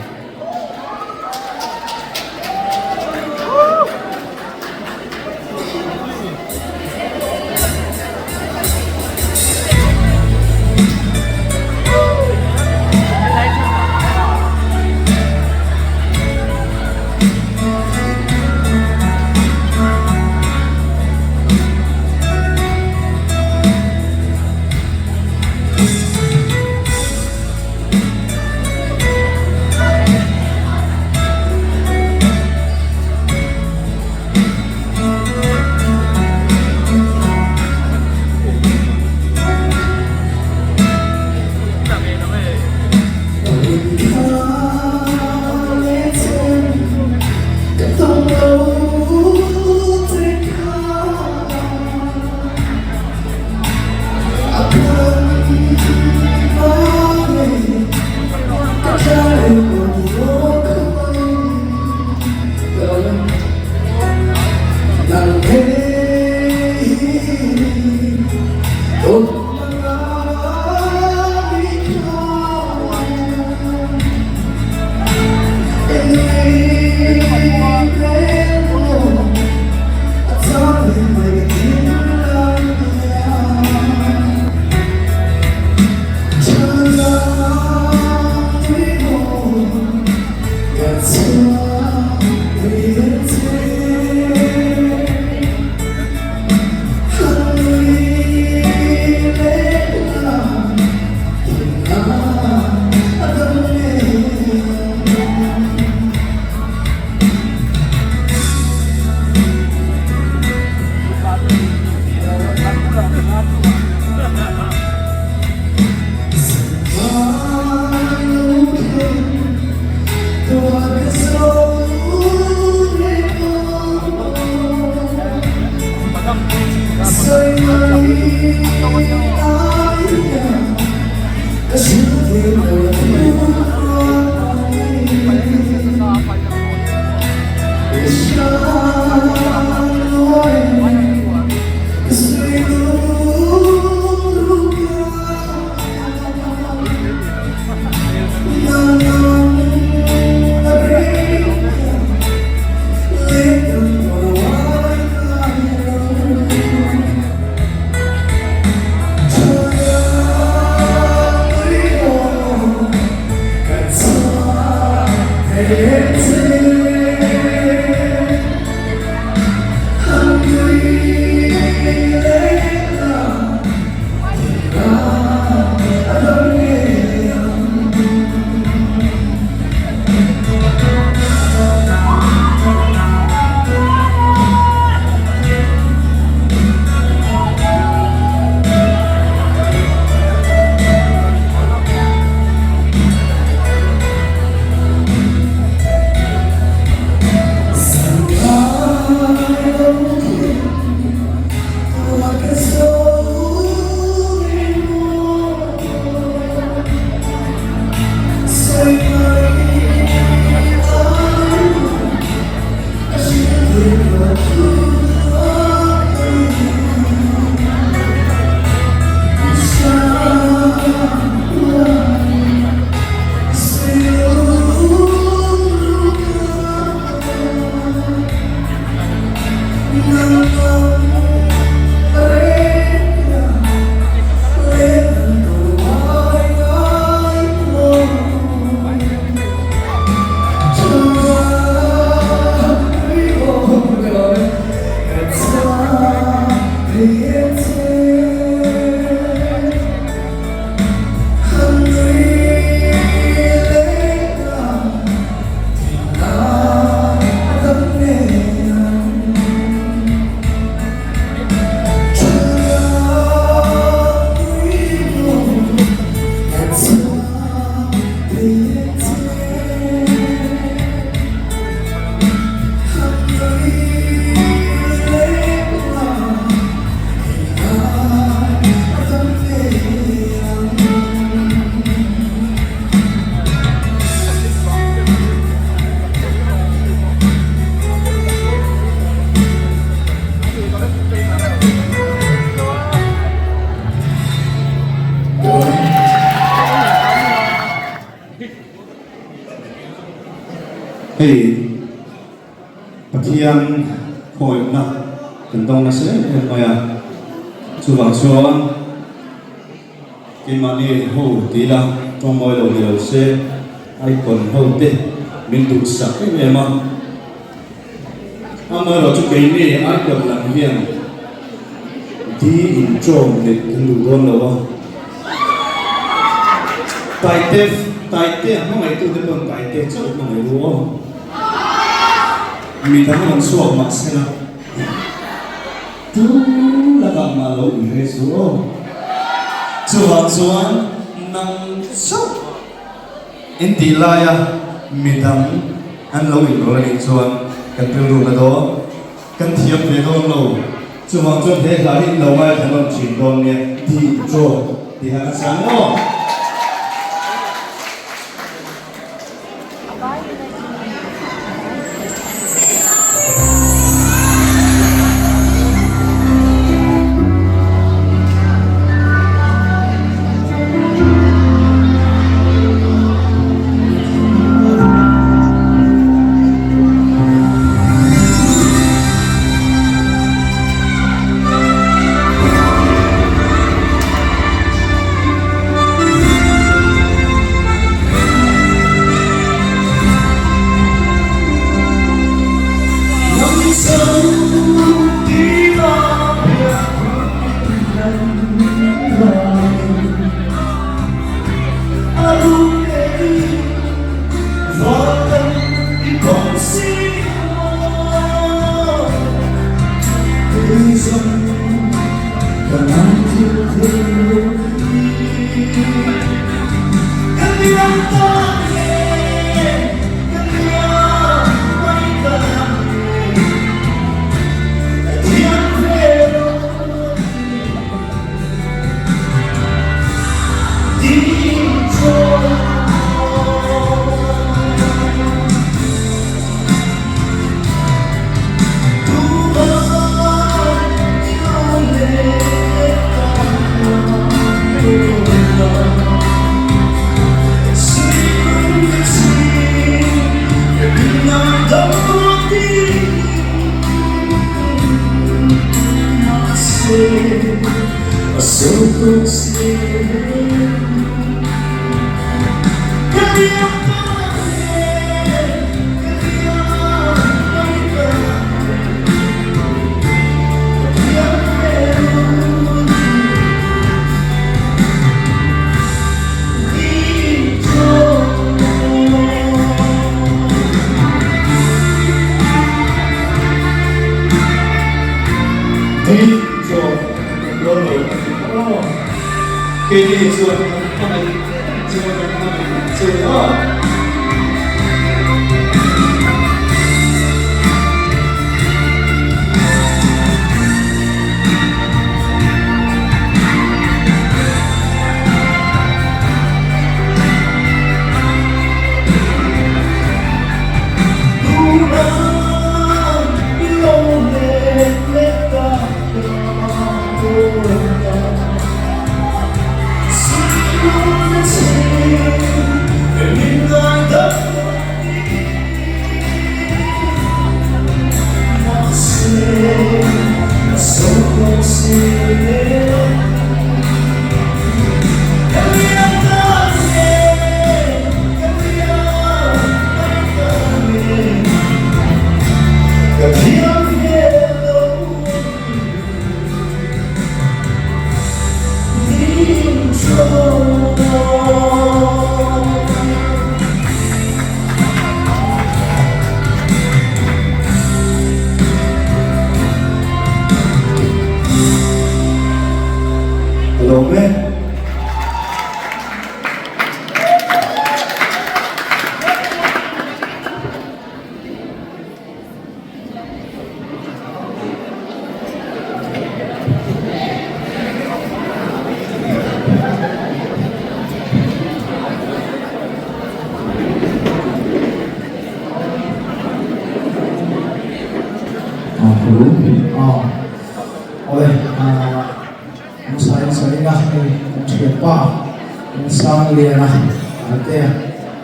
Hei Pathian khawihna kan dawng nasa em em mai a, chuvang chuan keimahni ho ti ila tawngmawi lo ni lo se icon ho te min duhsak em em a, amaherawh chu keini icon lam hian di intawm neih kan duh dawn lo a, Taite Taite a hmangaihtute pawn Taite chauh hmangaih ru aw. Mi dang rawn chhuak mah se la, tu lakah mah lo inre chu aw. Chuvang chuan nang chauh in tih laia mi dang an lo inrawlh anih chuan kan rilru na dawn, kan thiam ve dawn lo. Chuvang chuan he hla hi in lo ngaithla nawn thin dawn nia, Di Draw tih han a chang maw?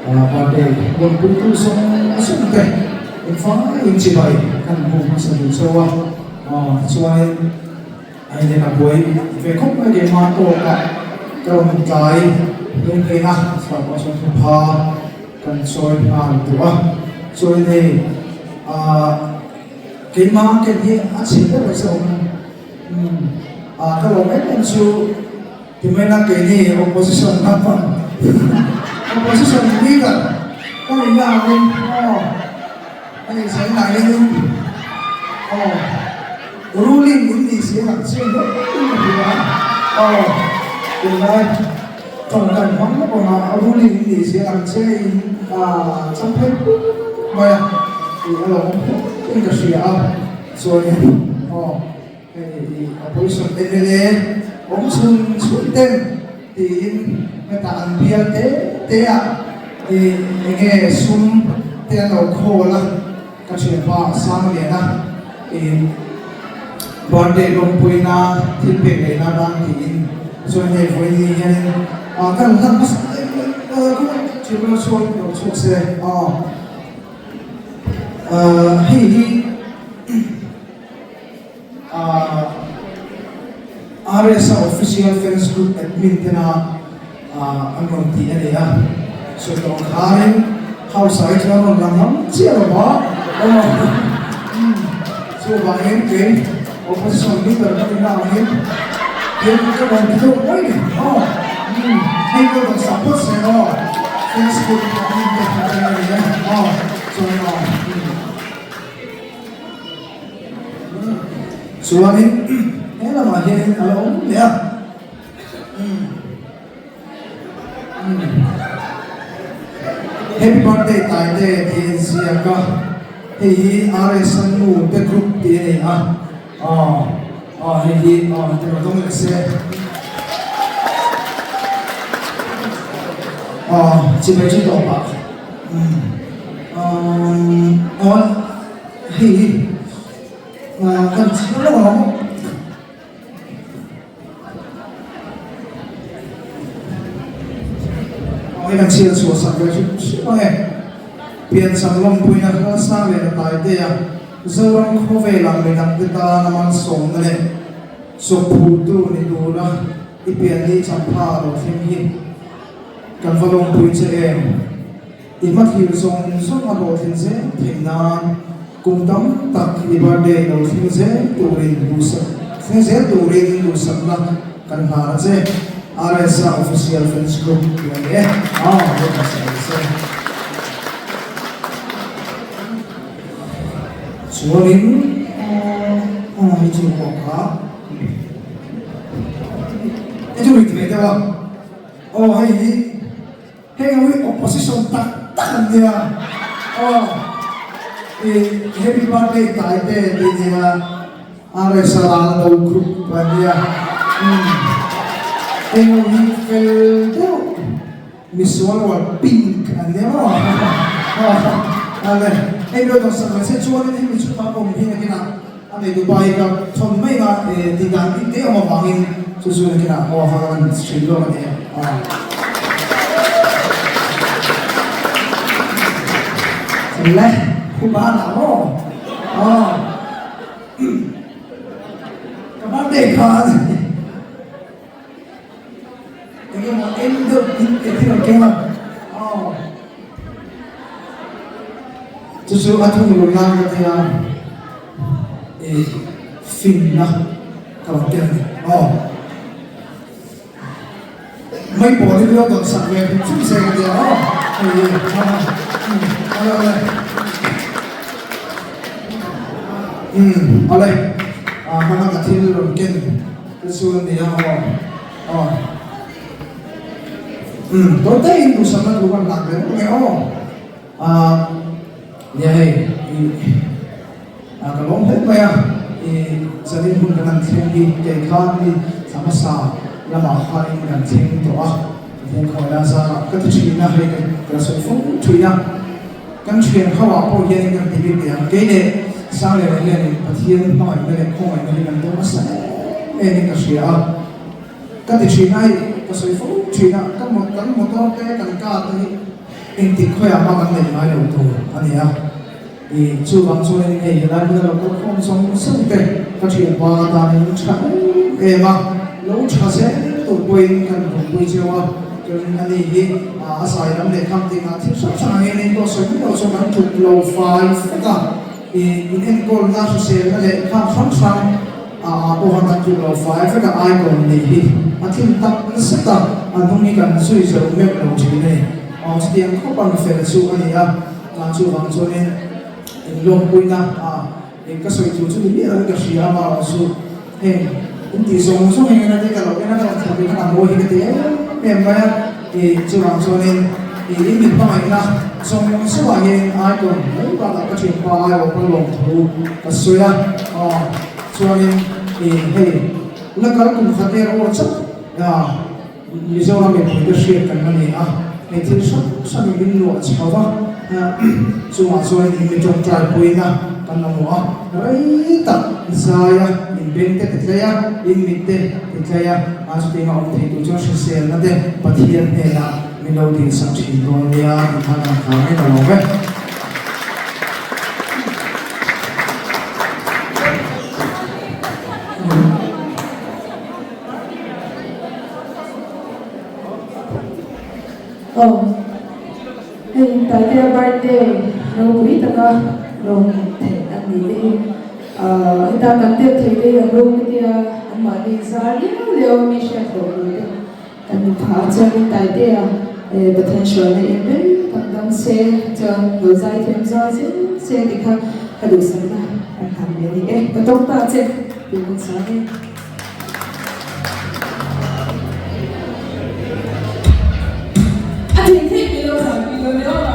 Birthday lawmpuitu zawng zawng te engvangin chibai kan hmu hmasa duh chauh a, tichuanin a inhen a buai ve khawp mai keimah tawkah ka rawn tlai hleng hleng a, chhuah pawh chuan thupha kan chawi nghal duh a, chuanin hei keimah ken hi a chhe deuh a che awm ka lawm em em chu. Timaina keini opposition lampang opposition leader ka nih na angin aw hei zainah hianin aw ruling in nih si ang chiang hle in ka hria aw tunlai tawng kan hmang lawk ang a ruling in nih si ang chiahin ah changphei puk mai a tih a lo awm hle in ka hria a chuanin aw. Hei opposition mla awm chhun chhun ten tiin hetah an bial te te a ih enge sum te an lo khawl a ka thianpa Sangliana ih birthday lawmpuina thil pek leh na atan tiin chuan hei vawiin hianin ah kan hlan hmasa em em thianpa chhuak lo chhuak se aw hei hi. RSA Official Fans Group admin tena an rawn tih a ni a, sawi tawh ang khanin house ah hi chuan rawn lang ngam chiah lo va, chuvangin kei opposition leader ka nihna angin tin ka rawn ti deuh mai ni aw, hei ka rawn sak phawt se aw, fans group admin te a ni e aw, chuan aw. Chuanin he lamah hianin a la awm leh a. Happy birthday Taite tih a inziak a, hei hi RSA nu te group tih a ni a, aw aw hei hi aw heti rawn dawng leh se. Aw chibai chu tawp ah. Aw hei hi kan chhiar lo ang aw hei kan chhiar chhuah sak ve hrim hrim ang e piancham lawmpuina hla sang leh Taitea Zoram khawvelah midangte tana malsawmna leh chawphuhtu ni tura i pianni champha lo thleng hi Kan va lawmpui che em? I hmathlir zawng zawng a hlawhtlin zel theih nan kum tam tak i birthday lo thleng zel turin duhsak thleng zel turin duhsakna kan hlan a che. RSA Official Fans Group tih a ni e. Aw, lo hmasa ang che. Chuanin aw hei chu pawh kha hei chu rit ve deuh a. Aw hei hi heng ho hi opposition tak tak an nia aw i happy birthday Taite tih nia RSA Laldo group an nia umm heng ho hi fel deuh misual rual pink an nia maw ale hei lo dawng sak mai se chuanin hemi chhungah awm hi nakinah a nei Dubai ka thawn mai a tih dan bik te awm avangin chu chu nakinah haw a kan hrilh lawk a ni a. Le khupa lah maw aw ka birthday khan enge maw en deuh in te thil ang keng a aw chu chu a thung lun nan ka tia i finna ka rawn tel a ni aw mai pawl hi lo dawn sak ve hrim hrim se ka tia aw hei hi awle awle um awle a hmana ka thil rawn ken te chu a ni a aw aw um tawite in duhsakna thu kan hlan ve rawh nge aw a nia hei i a ka lawm hle mai a i zanin hun kan han thleng hi kei khan mi thla hmasa lamah khanin kan thleng tawh a Pathian khawi a zarah ka ti thin a hei ka sawi fo thin a kan thian ho ah pawh hianin kan ti bik teh ang kei leh Sangliana hianin Pathian hmangaihna leh khawngaihna hi kan dawng nasa em em in ka hria a ka ti thin a hei ka sawi fo thin a kan motor te kan car te hi. Engtik khawiah mah kan neih ngai lo tur a ni a. I chuvang chuanin hei helai hmuna lo kal khawm zawng zawng te ka thianpa tanin tha em em a, lo tha zel tur pawhin kan rawnpui cheu a, chuanin ani hi a zai lam leh kham tingah thil hrang hrang angin in pawh sawi mai lo chuan kan tluk lo fai fek a, i inenkawlna hriselna leh kham hrang hrang ah pawh khan kan tluk lo fai vek a, icon nih hi a tlin tak zet a, a hnung hi kan zui zo meuh lo thin a ni. Aw chutiang khawp a mifel chu a ni a. Tan chuvang chuanin inlawmpuina ah eng ka sawi tur chu ni miah lovin ka hria a, amaherawh chu heng in tih zawng zawng hi engena te ka lo en a, ka rawn thlah ve khan a mawi hi ka ti em em mai a, ih chuvang chuanin ih in min hmangaihna zawng zawng ah hianin icon mai bakah ka thianpa aiawh ka lawm thu ka sawi a, aw chuanin ih hei la kal kum khat erawh chauh ah. Mizoram mipuite hriat kan la ni a, hei thil hrang hrang in min luah chho va, chungah chuan in mi tawngtai puina kan mamawh a, rei tak zai a, in beng te ti tlei a, in mit te ti tlei a, a chutianga awm thei tur chuan hriselna te Pathian hnenah min lo dinsak thin dawn nia tih khan a khar ngei ta lo ve. Aw, hei Taitea birthday ropui taka lawm theih a ni te hi heta kan tel thei te hi a hlawm ka tia anmahni zar liau liau a mi hriat loh tur te kan ni phah a chuanin Taitea Pathian hruaina in rei tak dang se chuan lo zai thiam zual zel se tih kha ka duhsakna an han ve a ni e ka tawng ta che tih hun sang e. A thei thei mai lo zan pui dawn emaw a.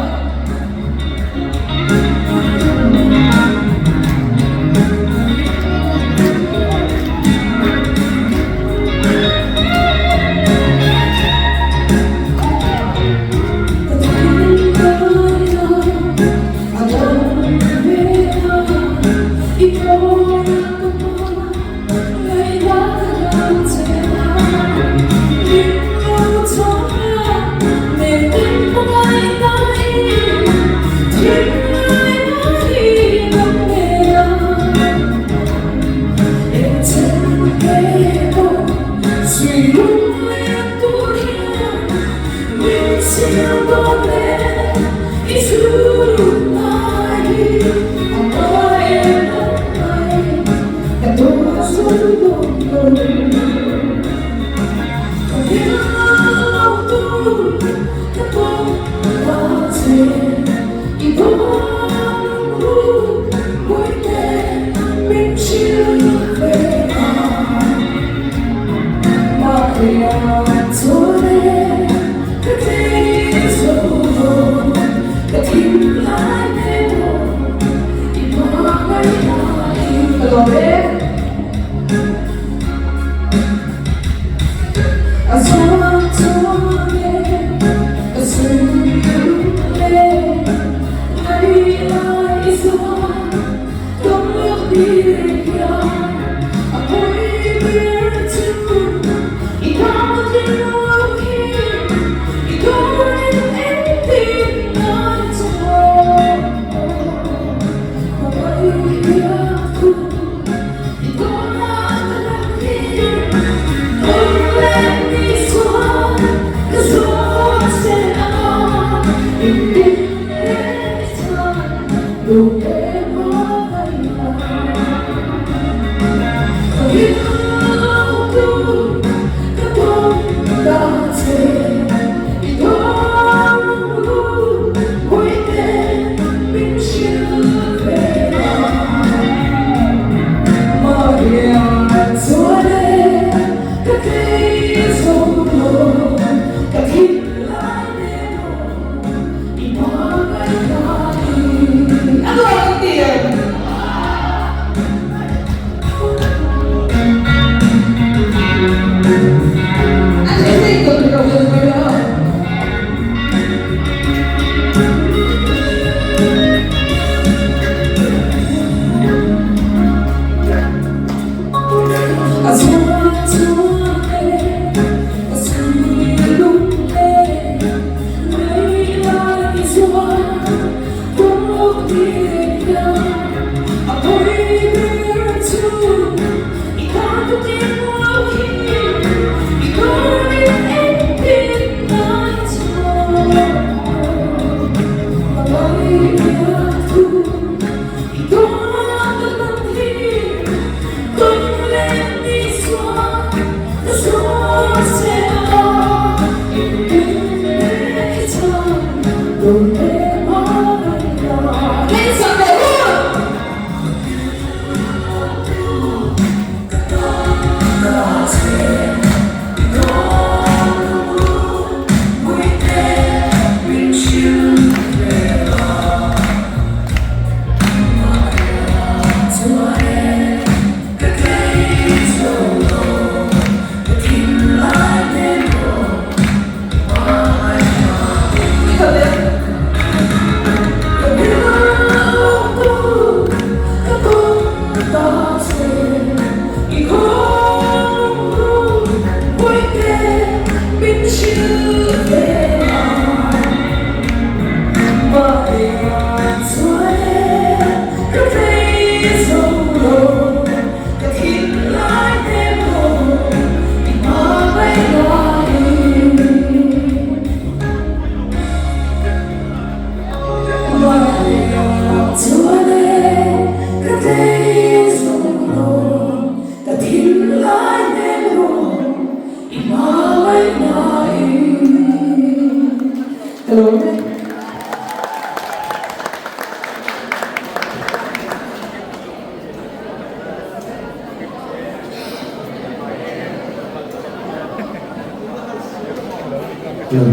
Hello.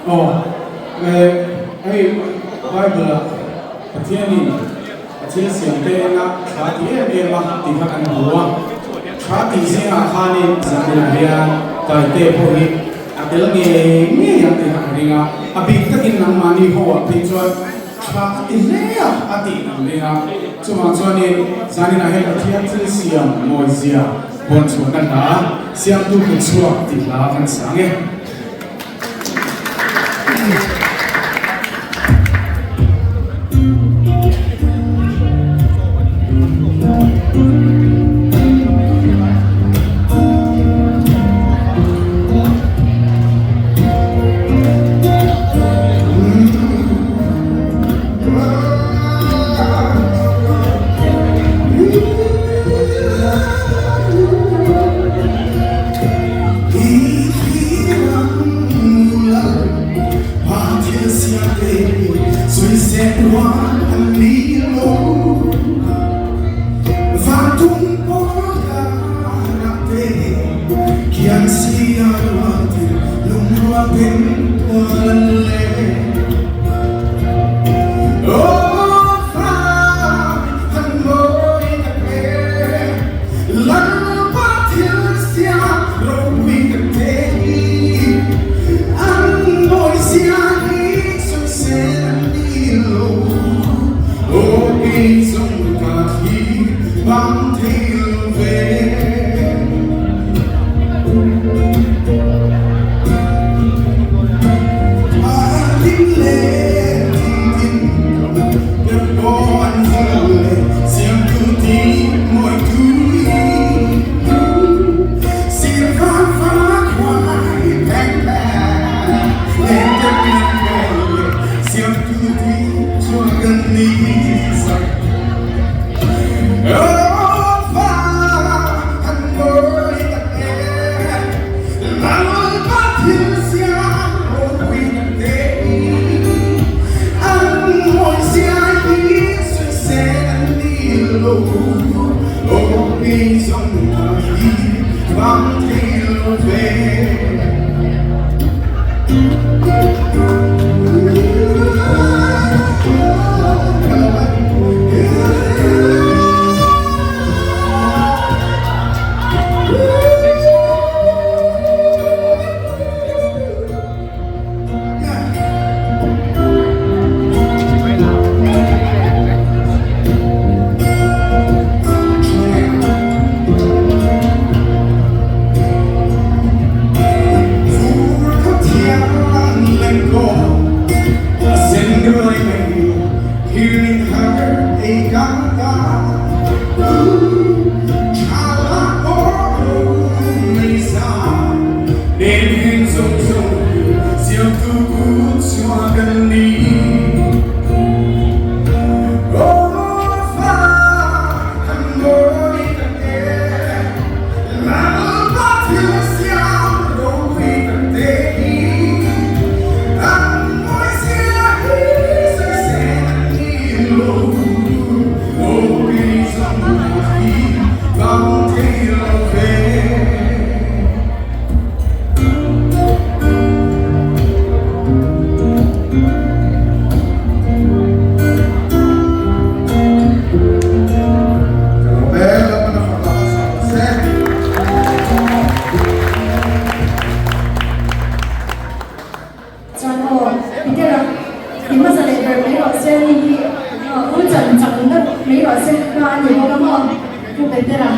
Aw, eh, hei Bible ah Pathianin a thil siam te ena tha ti em em a tih kha kan hmu a. Tha tih zingah khanin zaninah hian Taite pawh hi a tel ngei ngei ang tih kha ka ring a. A bik takin nangmahni ho ah phei chuan tha a ti hle a a tih kan ring a. Chuvang chuanin zaninah hian Pathian thil siam mawizia Huan chhuahna hla, Siamtu kut chhuak tih hla kan sang e. Chuan aw, Peter-a i hmasa leh ber mai rawh se, ni hi u chan chak na mai rawh se hma a ni bawk a maw, Pu Peter-a.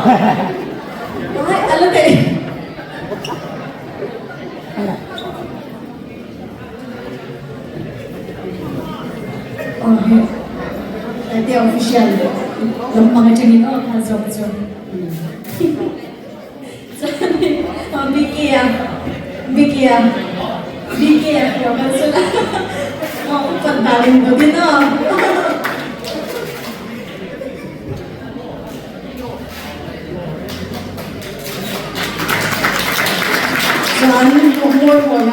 Ai, a la thei. Aw he Taitea official lampang atangin aw kha zawk chu chuanin aw Bikia Bikia Bikia lo kal sela aw upat danin bawkin aw. Chuan mawi mawi a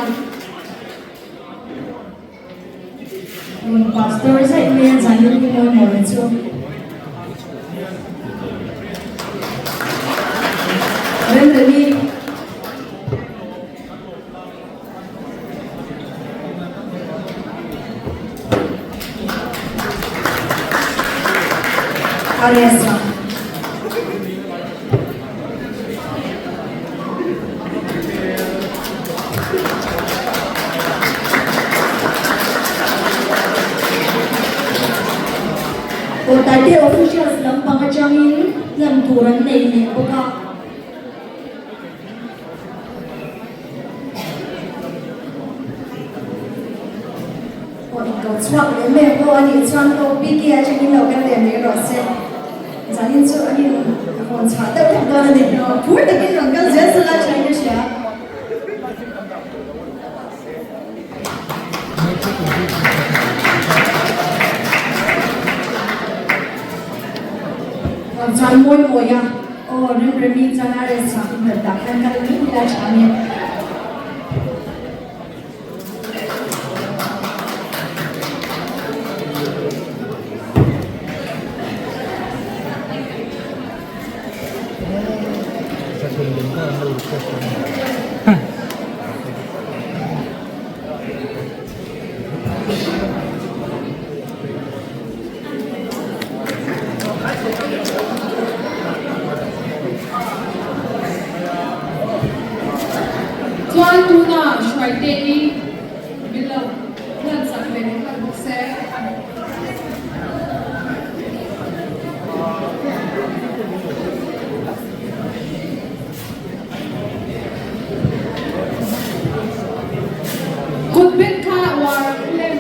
rawn pastor zaih mai a zanin hi mawi mawi chu. Remremi. Aresa. Aw Taite officials lampang atangin hlan tur an nei leh bawk a. Aw inko chhuak leh mek pawh a nih chuan aw PK atangin lo kal leh mai rawh se. Zanin chu an in rawn chhuah deuh theuh dawn a ni. Phur takin rawn kal zel zel a thain ka hria. Rawn chuan mawi mawi a. Aw Remremi chuan a rel chhuak in rawn dah khan kal mai ila tha nge. Chuan tunah hruaite i min lo hlan sak ve leh nghal bawk se. Kut beng kha uar ang u lem.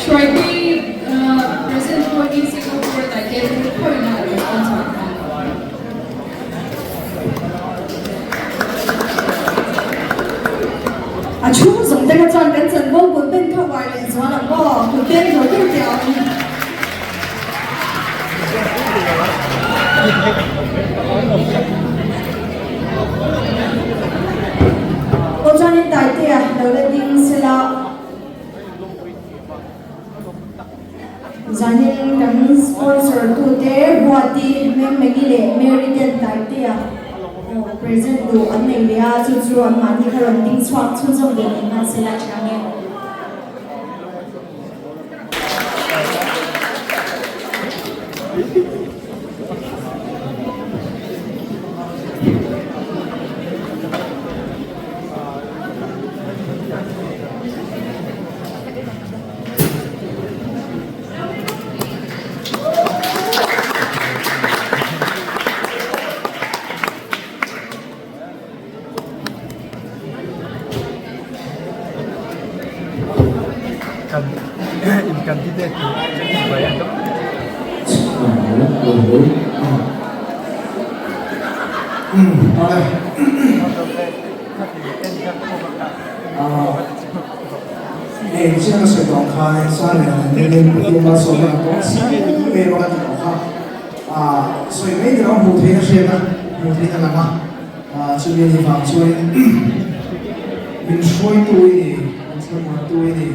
Hruaitui present pawh hi Singapore Taite Pu Khawina a lo sponsor kha. A chhung zawng te kha chuan kan chanvo kut pen kha uar leh zual ang aw, kut pen tur tur teh ang. Aw chuanin Taitea lo la ding sela. Zanin kan sponsor tute Ruati, Memmegi leh Mary ten Taitea present duh an nei leh a, chu chu anmahni kha rawn ding chhuak chhunzawm ve leh nghal sela tha nge. Hei chiang a sawi tawh khan Sir Liana nen hian Pathian malsawmna kan tawng chiang em a kan ti tawh kha. Sawi mai ni lo hmuh theihna hriat a, hmuh theihna lang a, chumi a nih vang chuanin min hruaitu i ni, min thlamuantu i ni.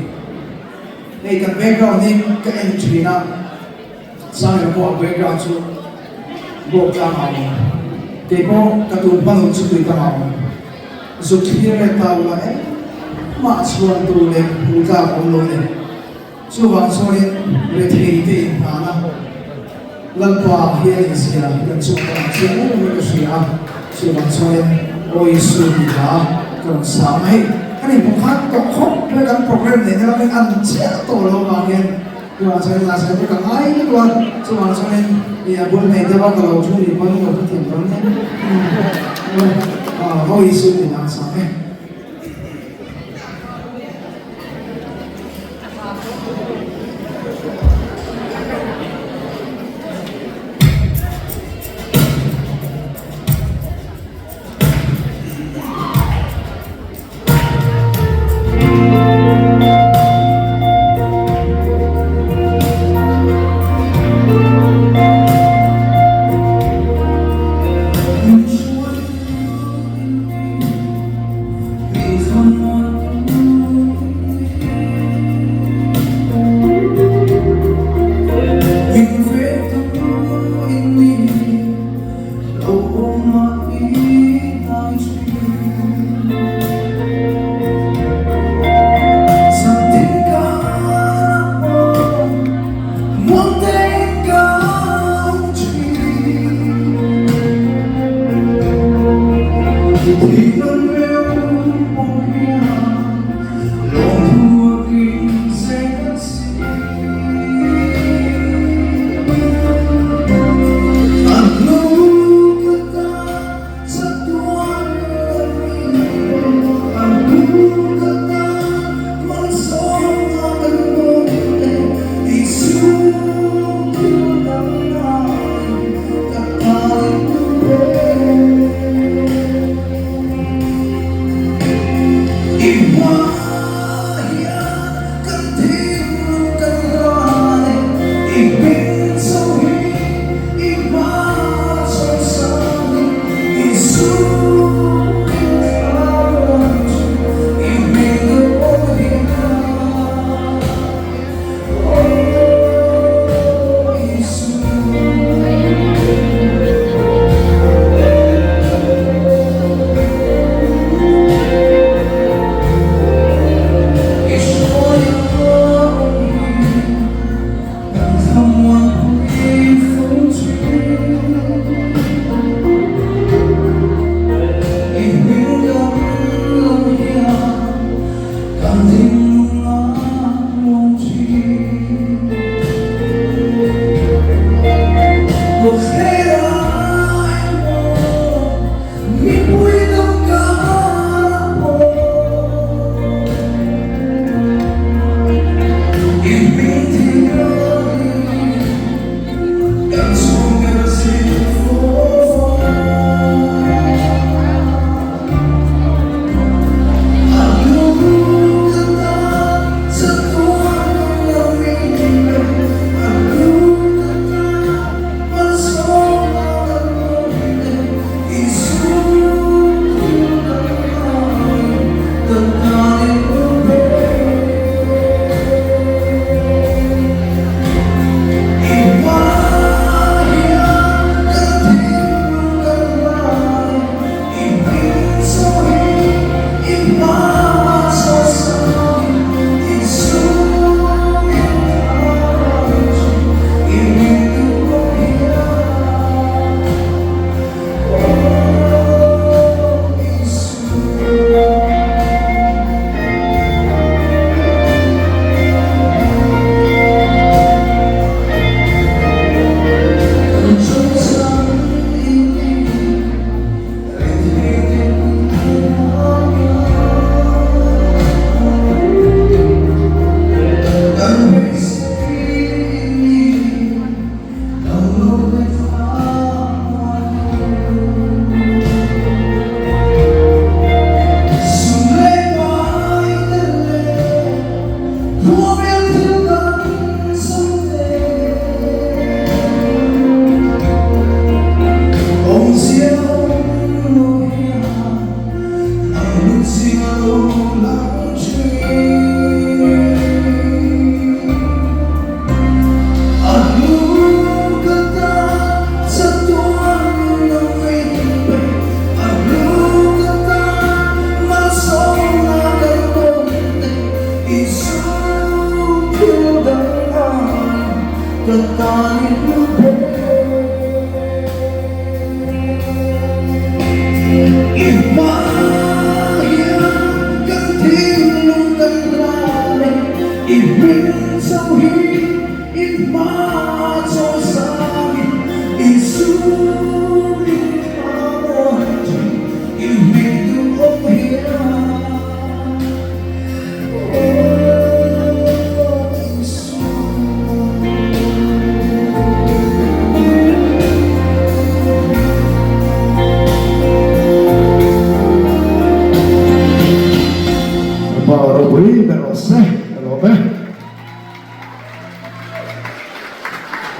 Hei kan background hi ka en thin a, Sir Liana pawh a background chu Bawk tlang a awm, kei pawh ka tun hma nun chu tui tlang a awm. Zuk thlir leh ta ula engmah chhuan tur leh hmuh tlak awm lo ni. Chuvang chuanin rethei te inhnana Lalpa hi a inzia hi kan chung a lang chiang em em in ka hria a. Chuvang chuanin Aw Isu tih hla ka rawn sa ang a. Hei kan inhmuh khan tawh khawp mai kan program neihna lamin an chiah tawh lo avang hian chuvang chuanin last time chu ka ngai lutuk a. Chuvang chuanin i a bul nei deuh a ka lo thu ri pawn ka lo hrethiam dawn nia. Aw Isu tih hla ka sa ang e.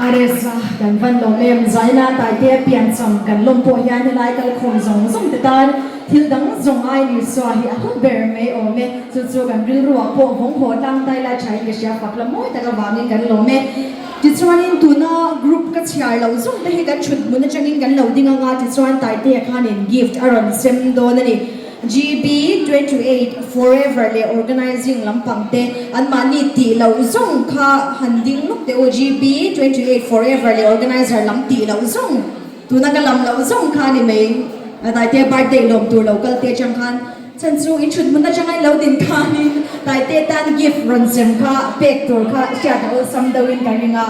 Aresa kan van lawm em zaina Taitea piancham kan lawm pawh hian helai kalkhawm zawng zawng te tan thil dang zawng ai ni saw hi a hlu ber mai awm e. Chu chu kan rilruah pawh vawng haw tlang tai lai tha in ka hria fak la mawi tak avangin kan lawm e. Tichuanin tuna group ka chhiar loh zawng te hi kan thut hmun atangin kan lo ding anga tichuan Taitea khanin gift a rawn sem dawn a ni. GB 28 forever leh organizing lampang te anmahni tih loh zawng kha han ding lawk teh u. GB 28 forever leh organizer lam tih loh zawng tuna ka lam loh zawng kha a ni mai. Taitea birthday lawm tur lo kal te atang khan chhan chu in thut hmun atanga in lo din khanin Taitea tan gift rawn sem kha pek tur kha hriat a awlsam deuhin ka ring a.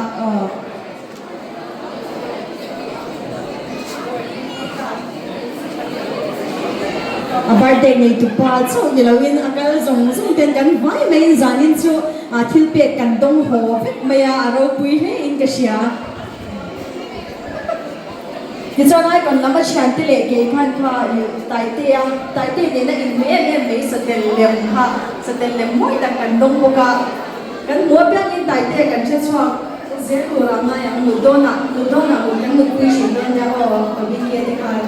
A birthday nei tupa chauh ni loin a kal zawng zawng ten kan vai maiin zanin chu thil pek kan dawng haw vek mai a, a ropui hle in ka hria. Tichuan icon lam a thiante leh kei khan kha ih Taitea, Taitea nena inhmu em em mai satel lem kha, satel lem mawi tak kan dawng bawk a, kan hmu apiangin Taitea kan hre chhuak zel tur ah ngai ang, mut dawnah, mut dawnah mut kan mutpui thin dawn nia aw Pabike te khan.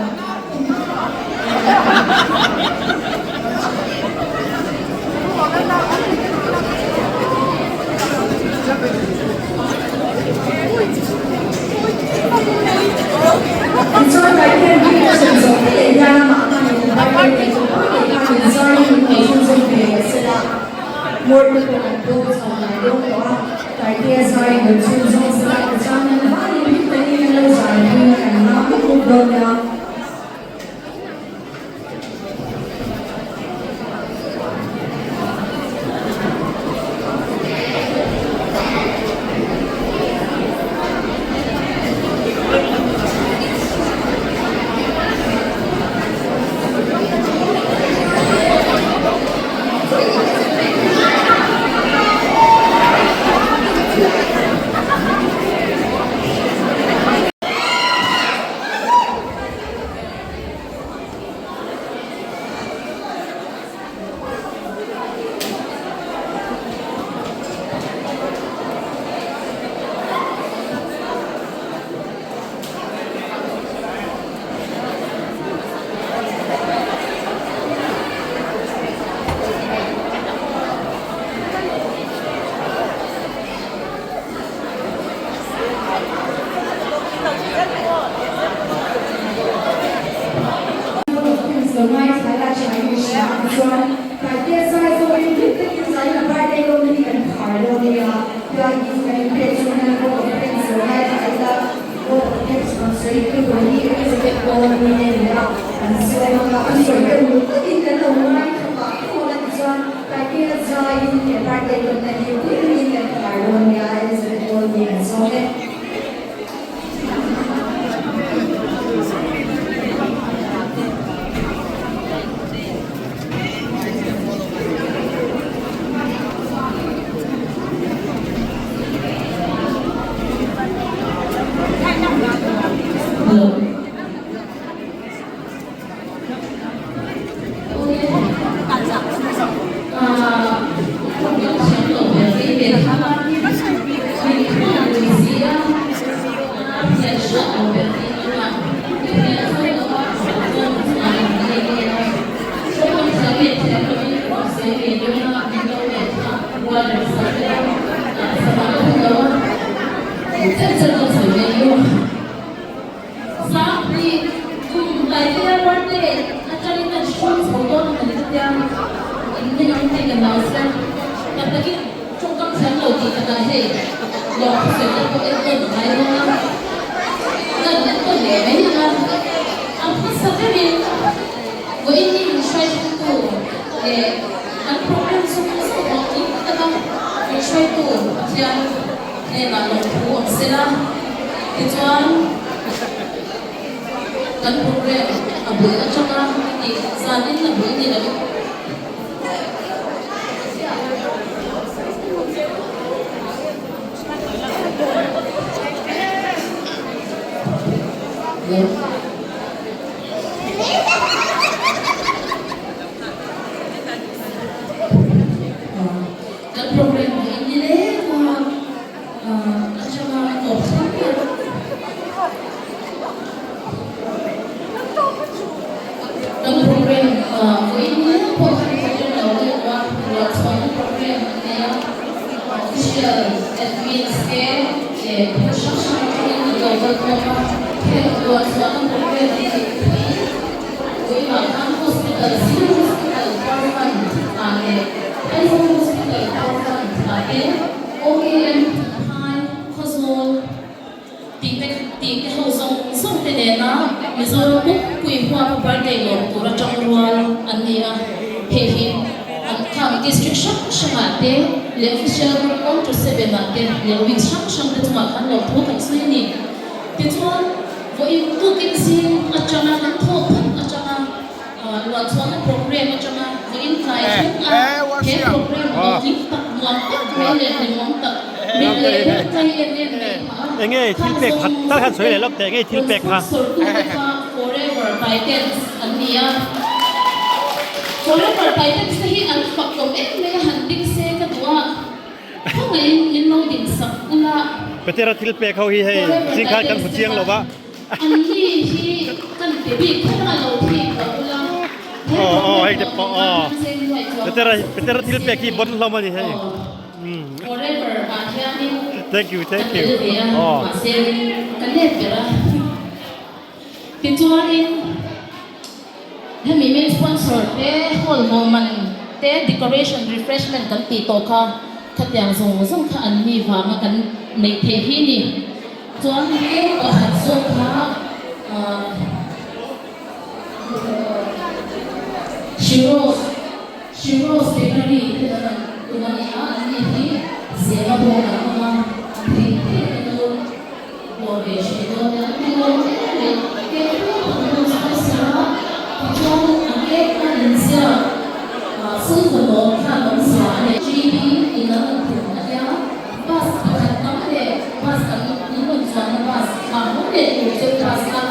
Tichuan Taitea hi a hrilh zawh te leh hian amah khan in birthday nei chu pawh ngei khan in zar in min lo chhunzawm ve leh se la, Mawrte pawh kan dawn chho hnai dawn tawh a, Taitea zar in rawn chhunzawm se la, tichuan kan vanin hlim takin kan lo zai pui a kan lam mup mup dawn nia. District hrang hrangah te leh Official Group 1 to 7 ah te leh Wings hrang hrang te chungah khan lawmthu kan sawi a ni. Tichuan, vawiin tukin zing atanga kan thawh phat atanga luahchhuahna program atanga vawiin tlai thleng a he program hlawhtling tak nuam tak mai leh hlimawm tak mit leh beng tlai em em mai kha a khang zawng zawng rawn sponsor tute kha Forever Titans an ni a. Forever Titans te hi an fak awm em mai a han ding se ka duh a. Khawngaihin min lo din sak ula. Petera thil pek ho hi hei zing khan kan hmu chiang lo va. An ni hi kan pe bik kher a lo thik lo ula. He program tawh nen khan kan cheng nuaih chuang Petera Petera thil pek hi bon hlawm a ni hei. Forever ah hianin Thank you ka thank you. tel ve a mahse ka let ber a. Tichuanin hemi main sponsor te hall hmuh man te decoration refreshment kan tih tawh kha khatiang zawng zawng kha an ni vanga kan neih theih hi ni. Chuan he pakhat zawk kha ahh Shiroz Shiroz Bakery te lam an tum a ni a, an ni hi zela bawk an awm a, thei thei te chu Dawr ve hreh dawn a, ti lo em mai. Cake pawh kan rawn sponsor a, tichuan a cake a inziak sulfano khan awmzia a nei. GB in an rawn tum a nia, bus pakhat tam leh bus kan min rawn chuanna bus ah haw leh tur chu bus a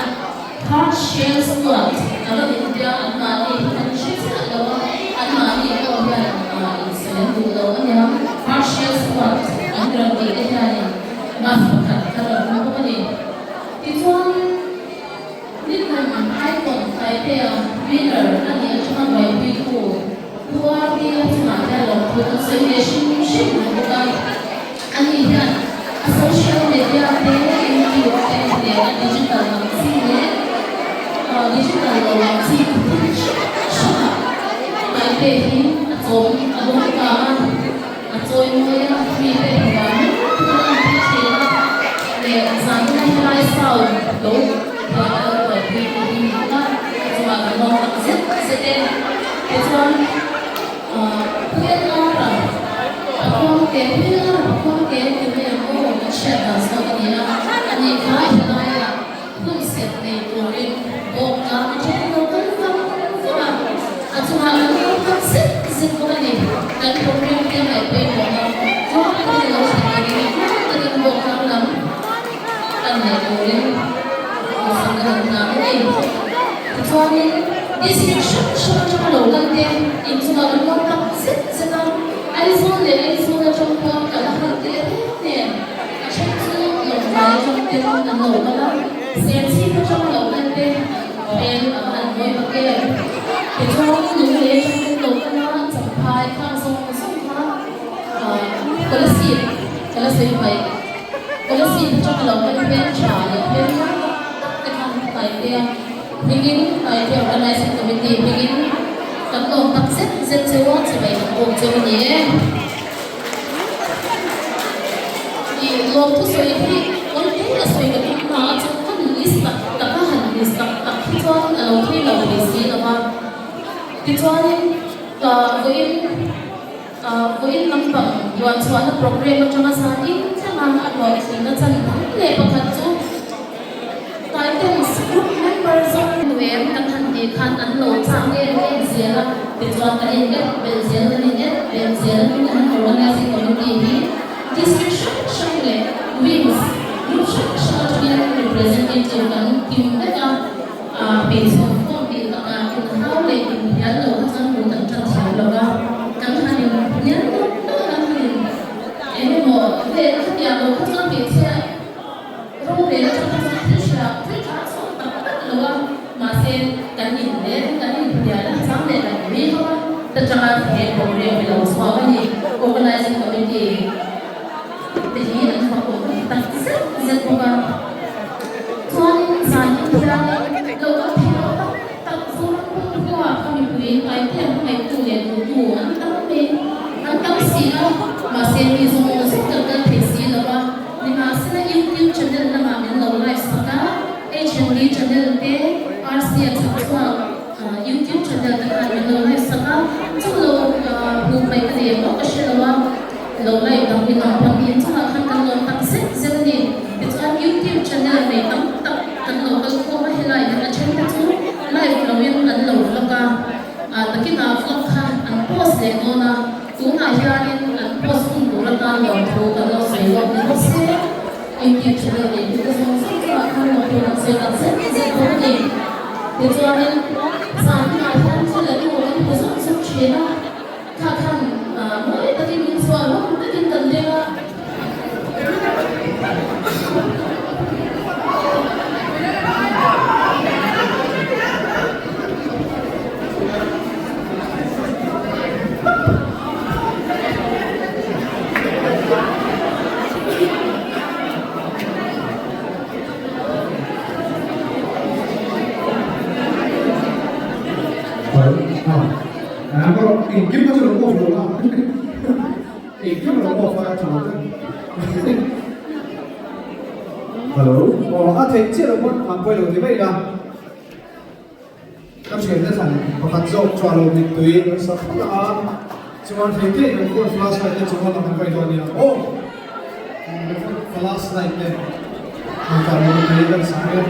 hard shell squad a rawn intia, anmahni hi kan hre chiah lo a, anmahni pawh hian insawi an duh lo a nia, hard shell squad an rawn tih te hianin. Bus pakhat ka rawn hmu bawk a ni. Tichuanin Nikum Icon Taitea winner a nih atanga buaipuitu Pu RD-a chungah hian lawmthu kan sawi ve hrim hrim reng bawk a. Ani hian a social media te, YouTube te leh a digital lam chi leh digital lo lam chi thil hrang hrangah Taitea hi a chawm a dawng ta a. A chawimawi a, mite hmuh ringawt a lan tir thin a, leh zanina helai sound lo thiam a lo buaipui tu hi ni ila, a chungah kan lawm tak zet zet e. Tichuan Pu NR-a Pakhuangte, Pu NR-a Pakhuangte ti mai ang aw, kan hriat dan zawk a ni a, ani kha helaiah hun set nei turin bawk tlang atangin lo kal vang vang a, a chungah kan lo tak zet zet bawk a ni. Kan program te a ngaih pawimawh a, tluang takin a lo thlen turin tluang takin bawk tlang lam pan leh turin duhsakna kan hna a ni. Tichuanin district hrang hrang atanga lo kal te inchungah kan lo tak zet zet a, Aizawl leh Aizawl atang pawh kal a harh teh reng nen. A then chu lawngtlai atang ten an lo kal a, Serchhip atang lo kal te an hmel a va han mawi bak em. Tichuan Lunglei atang ten lo kal a, Champhai khang zawng zawng kha Kolasib ka la sawi mai, Kolasib atang lo kal hmel tha leh hmel mawi tak tak te khan hnai te a, hmingin Hnai Organizing Committee hmingin kan lawm tak zet zet cheu a, chibai kan bawk cheu a ni e. I lawmthu sawi hi awlte a sawi ka tum hna a chu ka list tak tak a han list tak tak hi chuan a lo thei lo thei si lo va. Tichuanin ka vawiin vawiin lampang luanchhuahna program atanga zan in thleng a a hlawhtlinna chan dang leh pakhat chu Titans group member zawng nuam kan han tih khan an lo chak em em zel a, tichuan kan in et belh zel kan in et belh zel an organizing committee hi district hrang hrang leh wings group hrang hrang atangin representative kan kim vek a, hmeichhe awmkhawm tih takah inhau leh inhnial lo kha chuan bul kan tan thiam lo va, kan han inhnial deuh deuh a, kan han in eng emaw vel khatiang lo kha chuan hmeichhia Rorel atang kha chuan thil hria thil tha a chhuak tak tak lo a, mahse kan in leh kan in hnial a chang leh kan ri ho a, ta tanga he program hi lo chhuak a ni. Organizing Committee te hi an fak awm tak zet zet bawk a, chuanin zan in hianin lo kal thei lo tak tak Zoram pumpuia ka mipui Taitea hmangaihtu leh duhtu an tam mai, an tam si a, mahse mi zawng zawng kan kal thei si lo a. Nimahsela YouTube channel lamah min lo live sak a, HND channel te, RC a chhak chhuak YouTube channel te khan min lo live sak a, chu lo hmuh mai kan. leh dawn a, tunah hianin an post hun tur atan lawmthu kan lo sawi lawk ni bawk se, YouTube channel nei tute zawng zawng chungah khan lawmthu kan sawi tak zet zet bawk a ni. Tichuanin zan hunah hian thil leh emaw kan hmu zawk zawk thin a, kha khan mawi takin min chhuah lawm takin kan leng a. Engkim kha chu lo off lo la. Engkim lo off a tha lo vek. Hello. Aw a theih chiah lo pawn an pawi lo ti mai ila. Ka thiante thlan pakhat zawk chhuah lo mittui an sak phut a, chuan thei thei kan phone flash light te chunga lang an paih dawn nia aw. Flash light te an tah lo mittui kan sak e.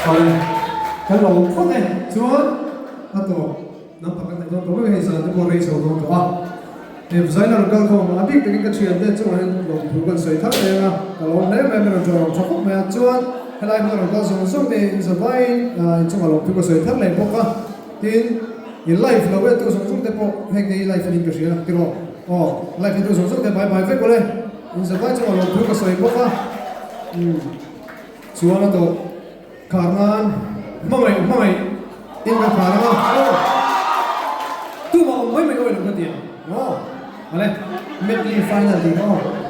Awle, kan lo awm phawt e. Chuan a tawp naupang kan neih dawn tawh mai hei zan te pawh rei chho dawn tawh a. Hei zaina rawn kal khawm a bik takin ka thian te chungah hian lawmthu kan sawi thar reng a, ka lawm hle mai a, min rawn ṭawh rawng ṭha khawp mai a. Chuan helai hmuna rawn kal zawng zawng te inzavaiin inchungah lawmthu ka sawi thar leh bawk a. Tin, i live lo e tu zawng zawng te pawh heng te hi live anin ka hria tiraw? Aw, live en tu zawng zawng te bye bye vek ule. Inzavai chungah lawmthu ka sawi bawk a. Umm. Chuan a tawp khar nan hmangaih hmangaih in ka khar ang a aw tumah awm mai mai awih lo ka ti ang aw awle medley final tih kha aw.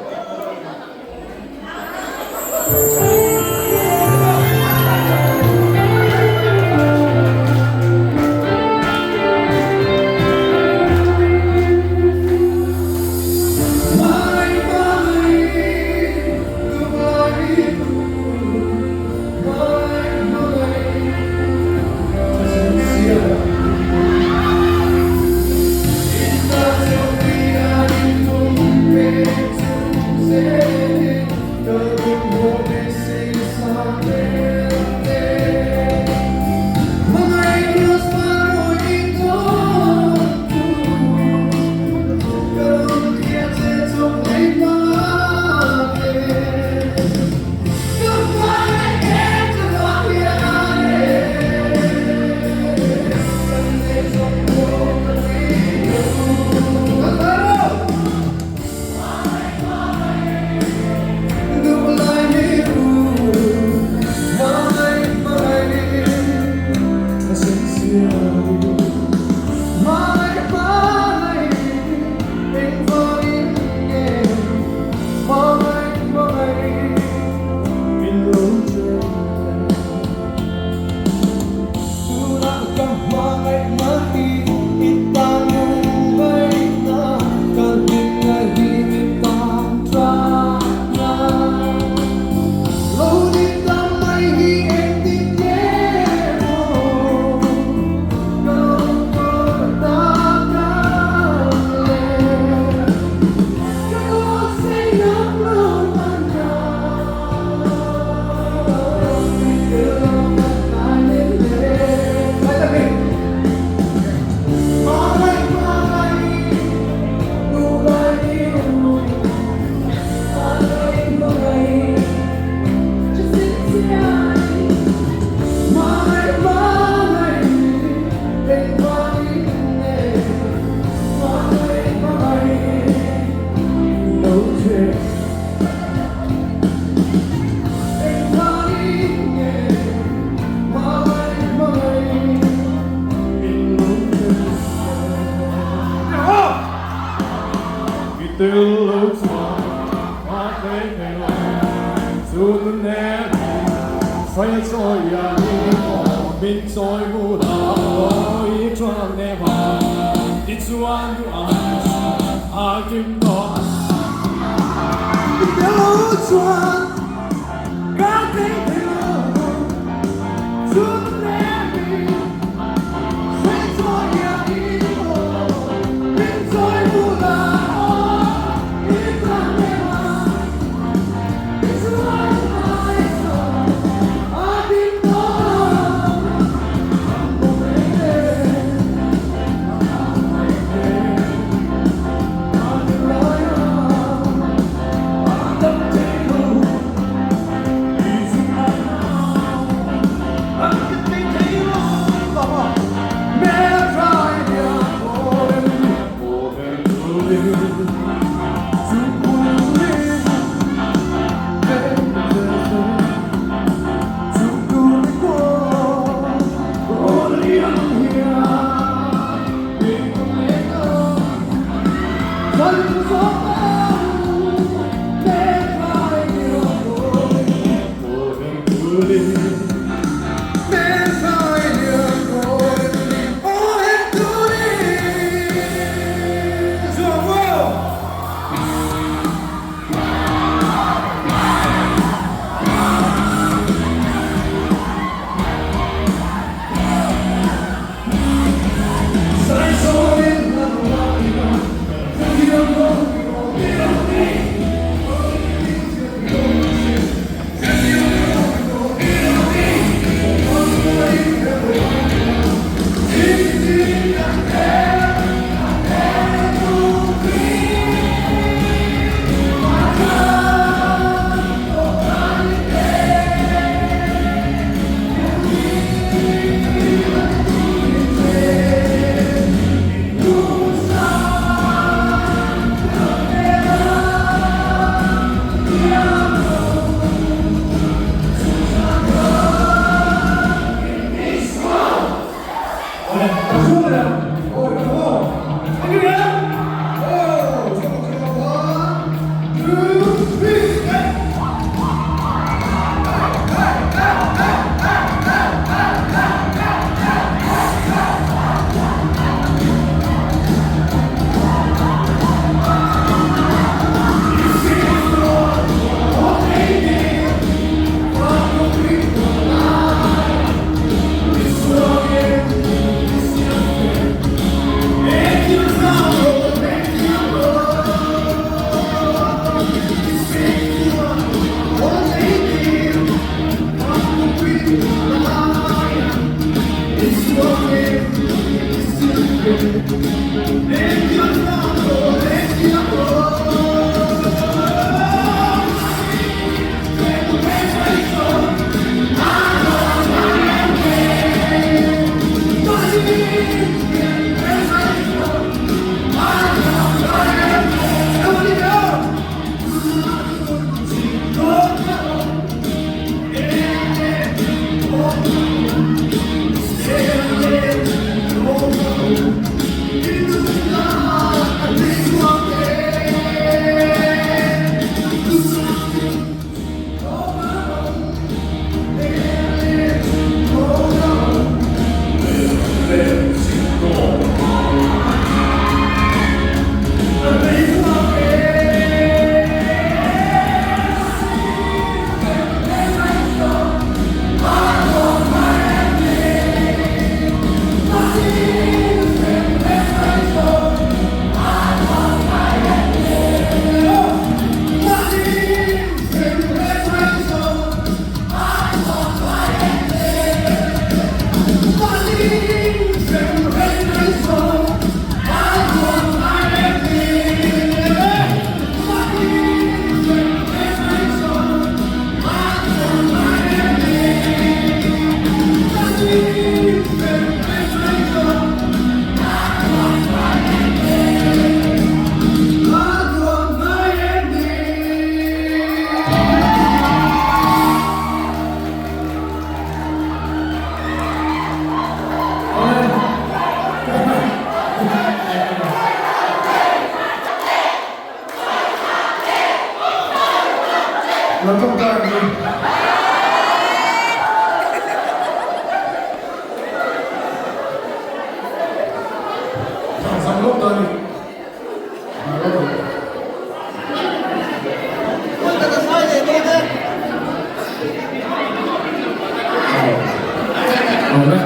Awle,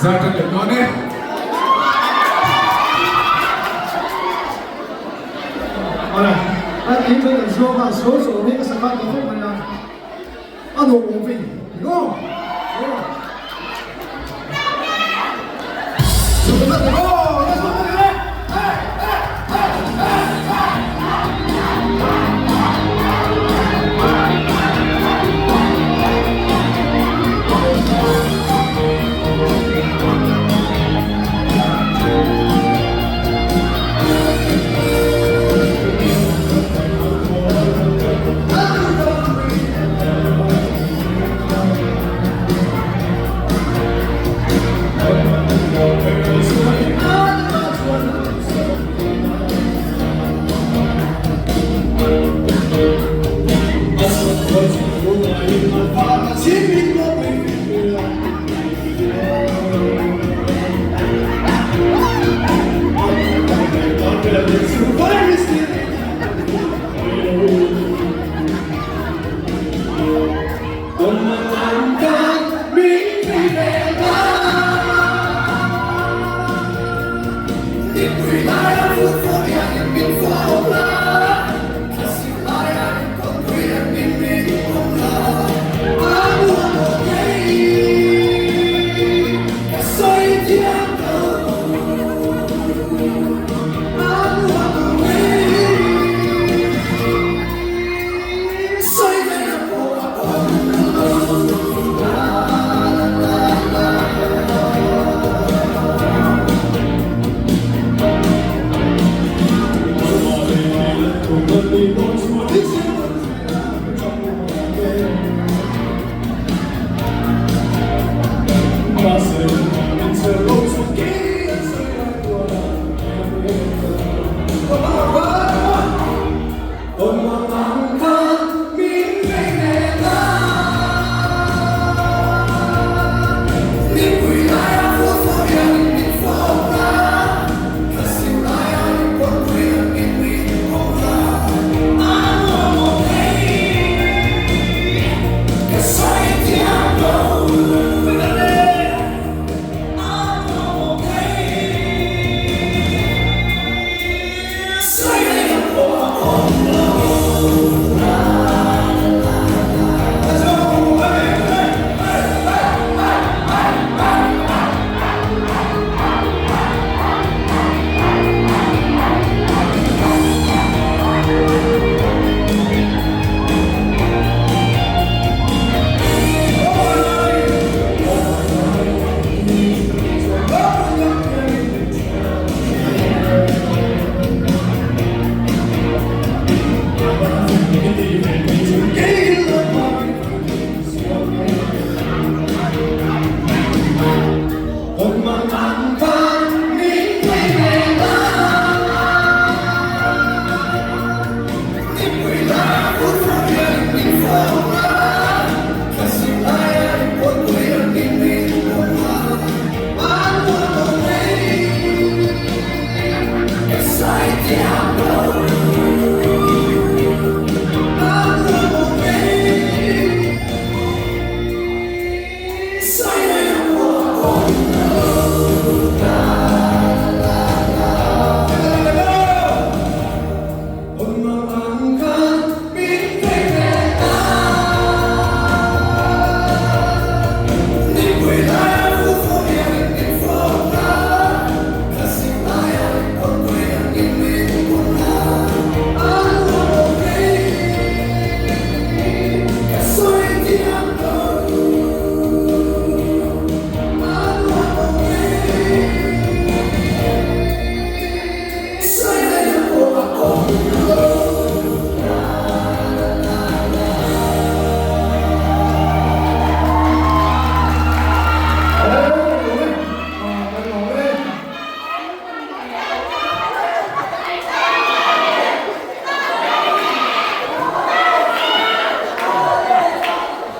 zai tan leh dawn e. Awle, a tih chuan kan zuang a, sual sual hi ka sakhan ta khawp mai a, a nuam awm vei, go! Go!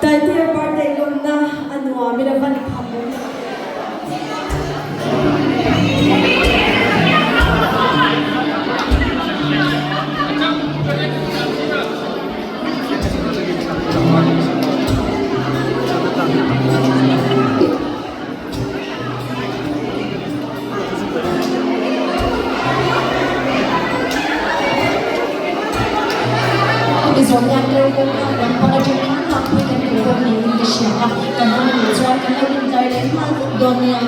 Taitea birthday lawmna a nuam in a van kham awm tak em. a, kan awm anih chuan kan lo intlar leh nghal vek dawn nia.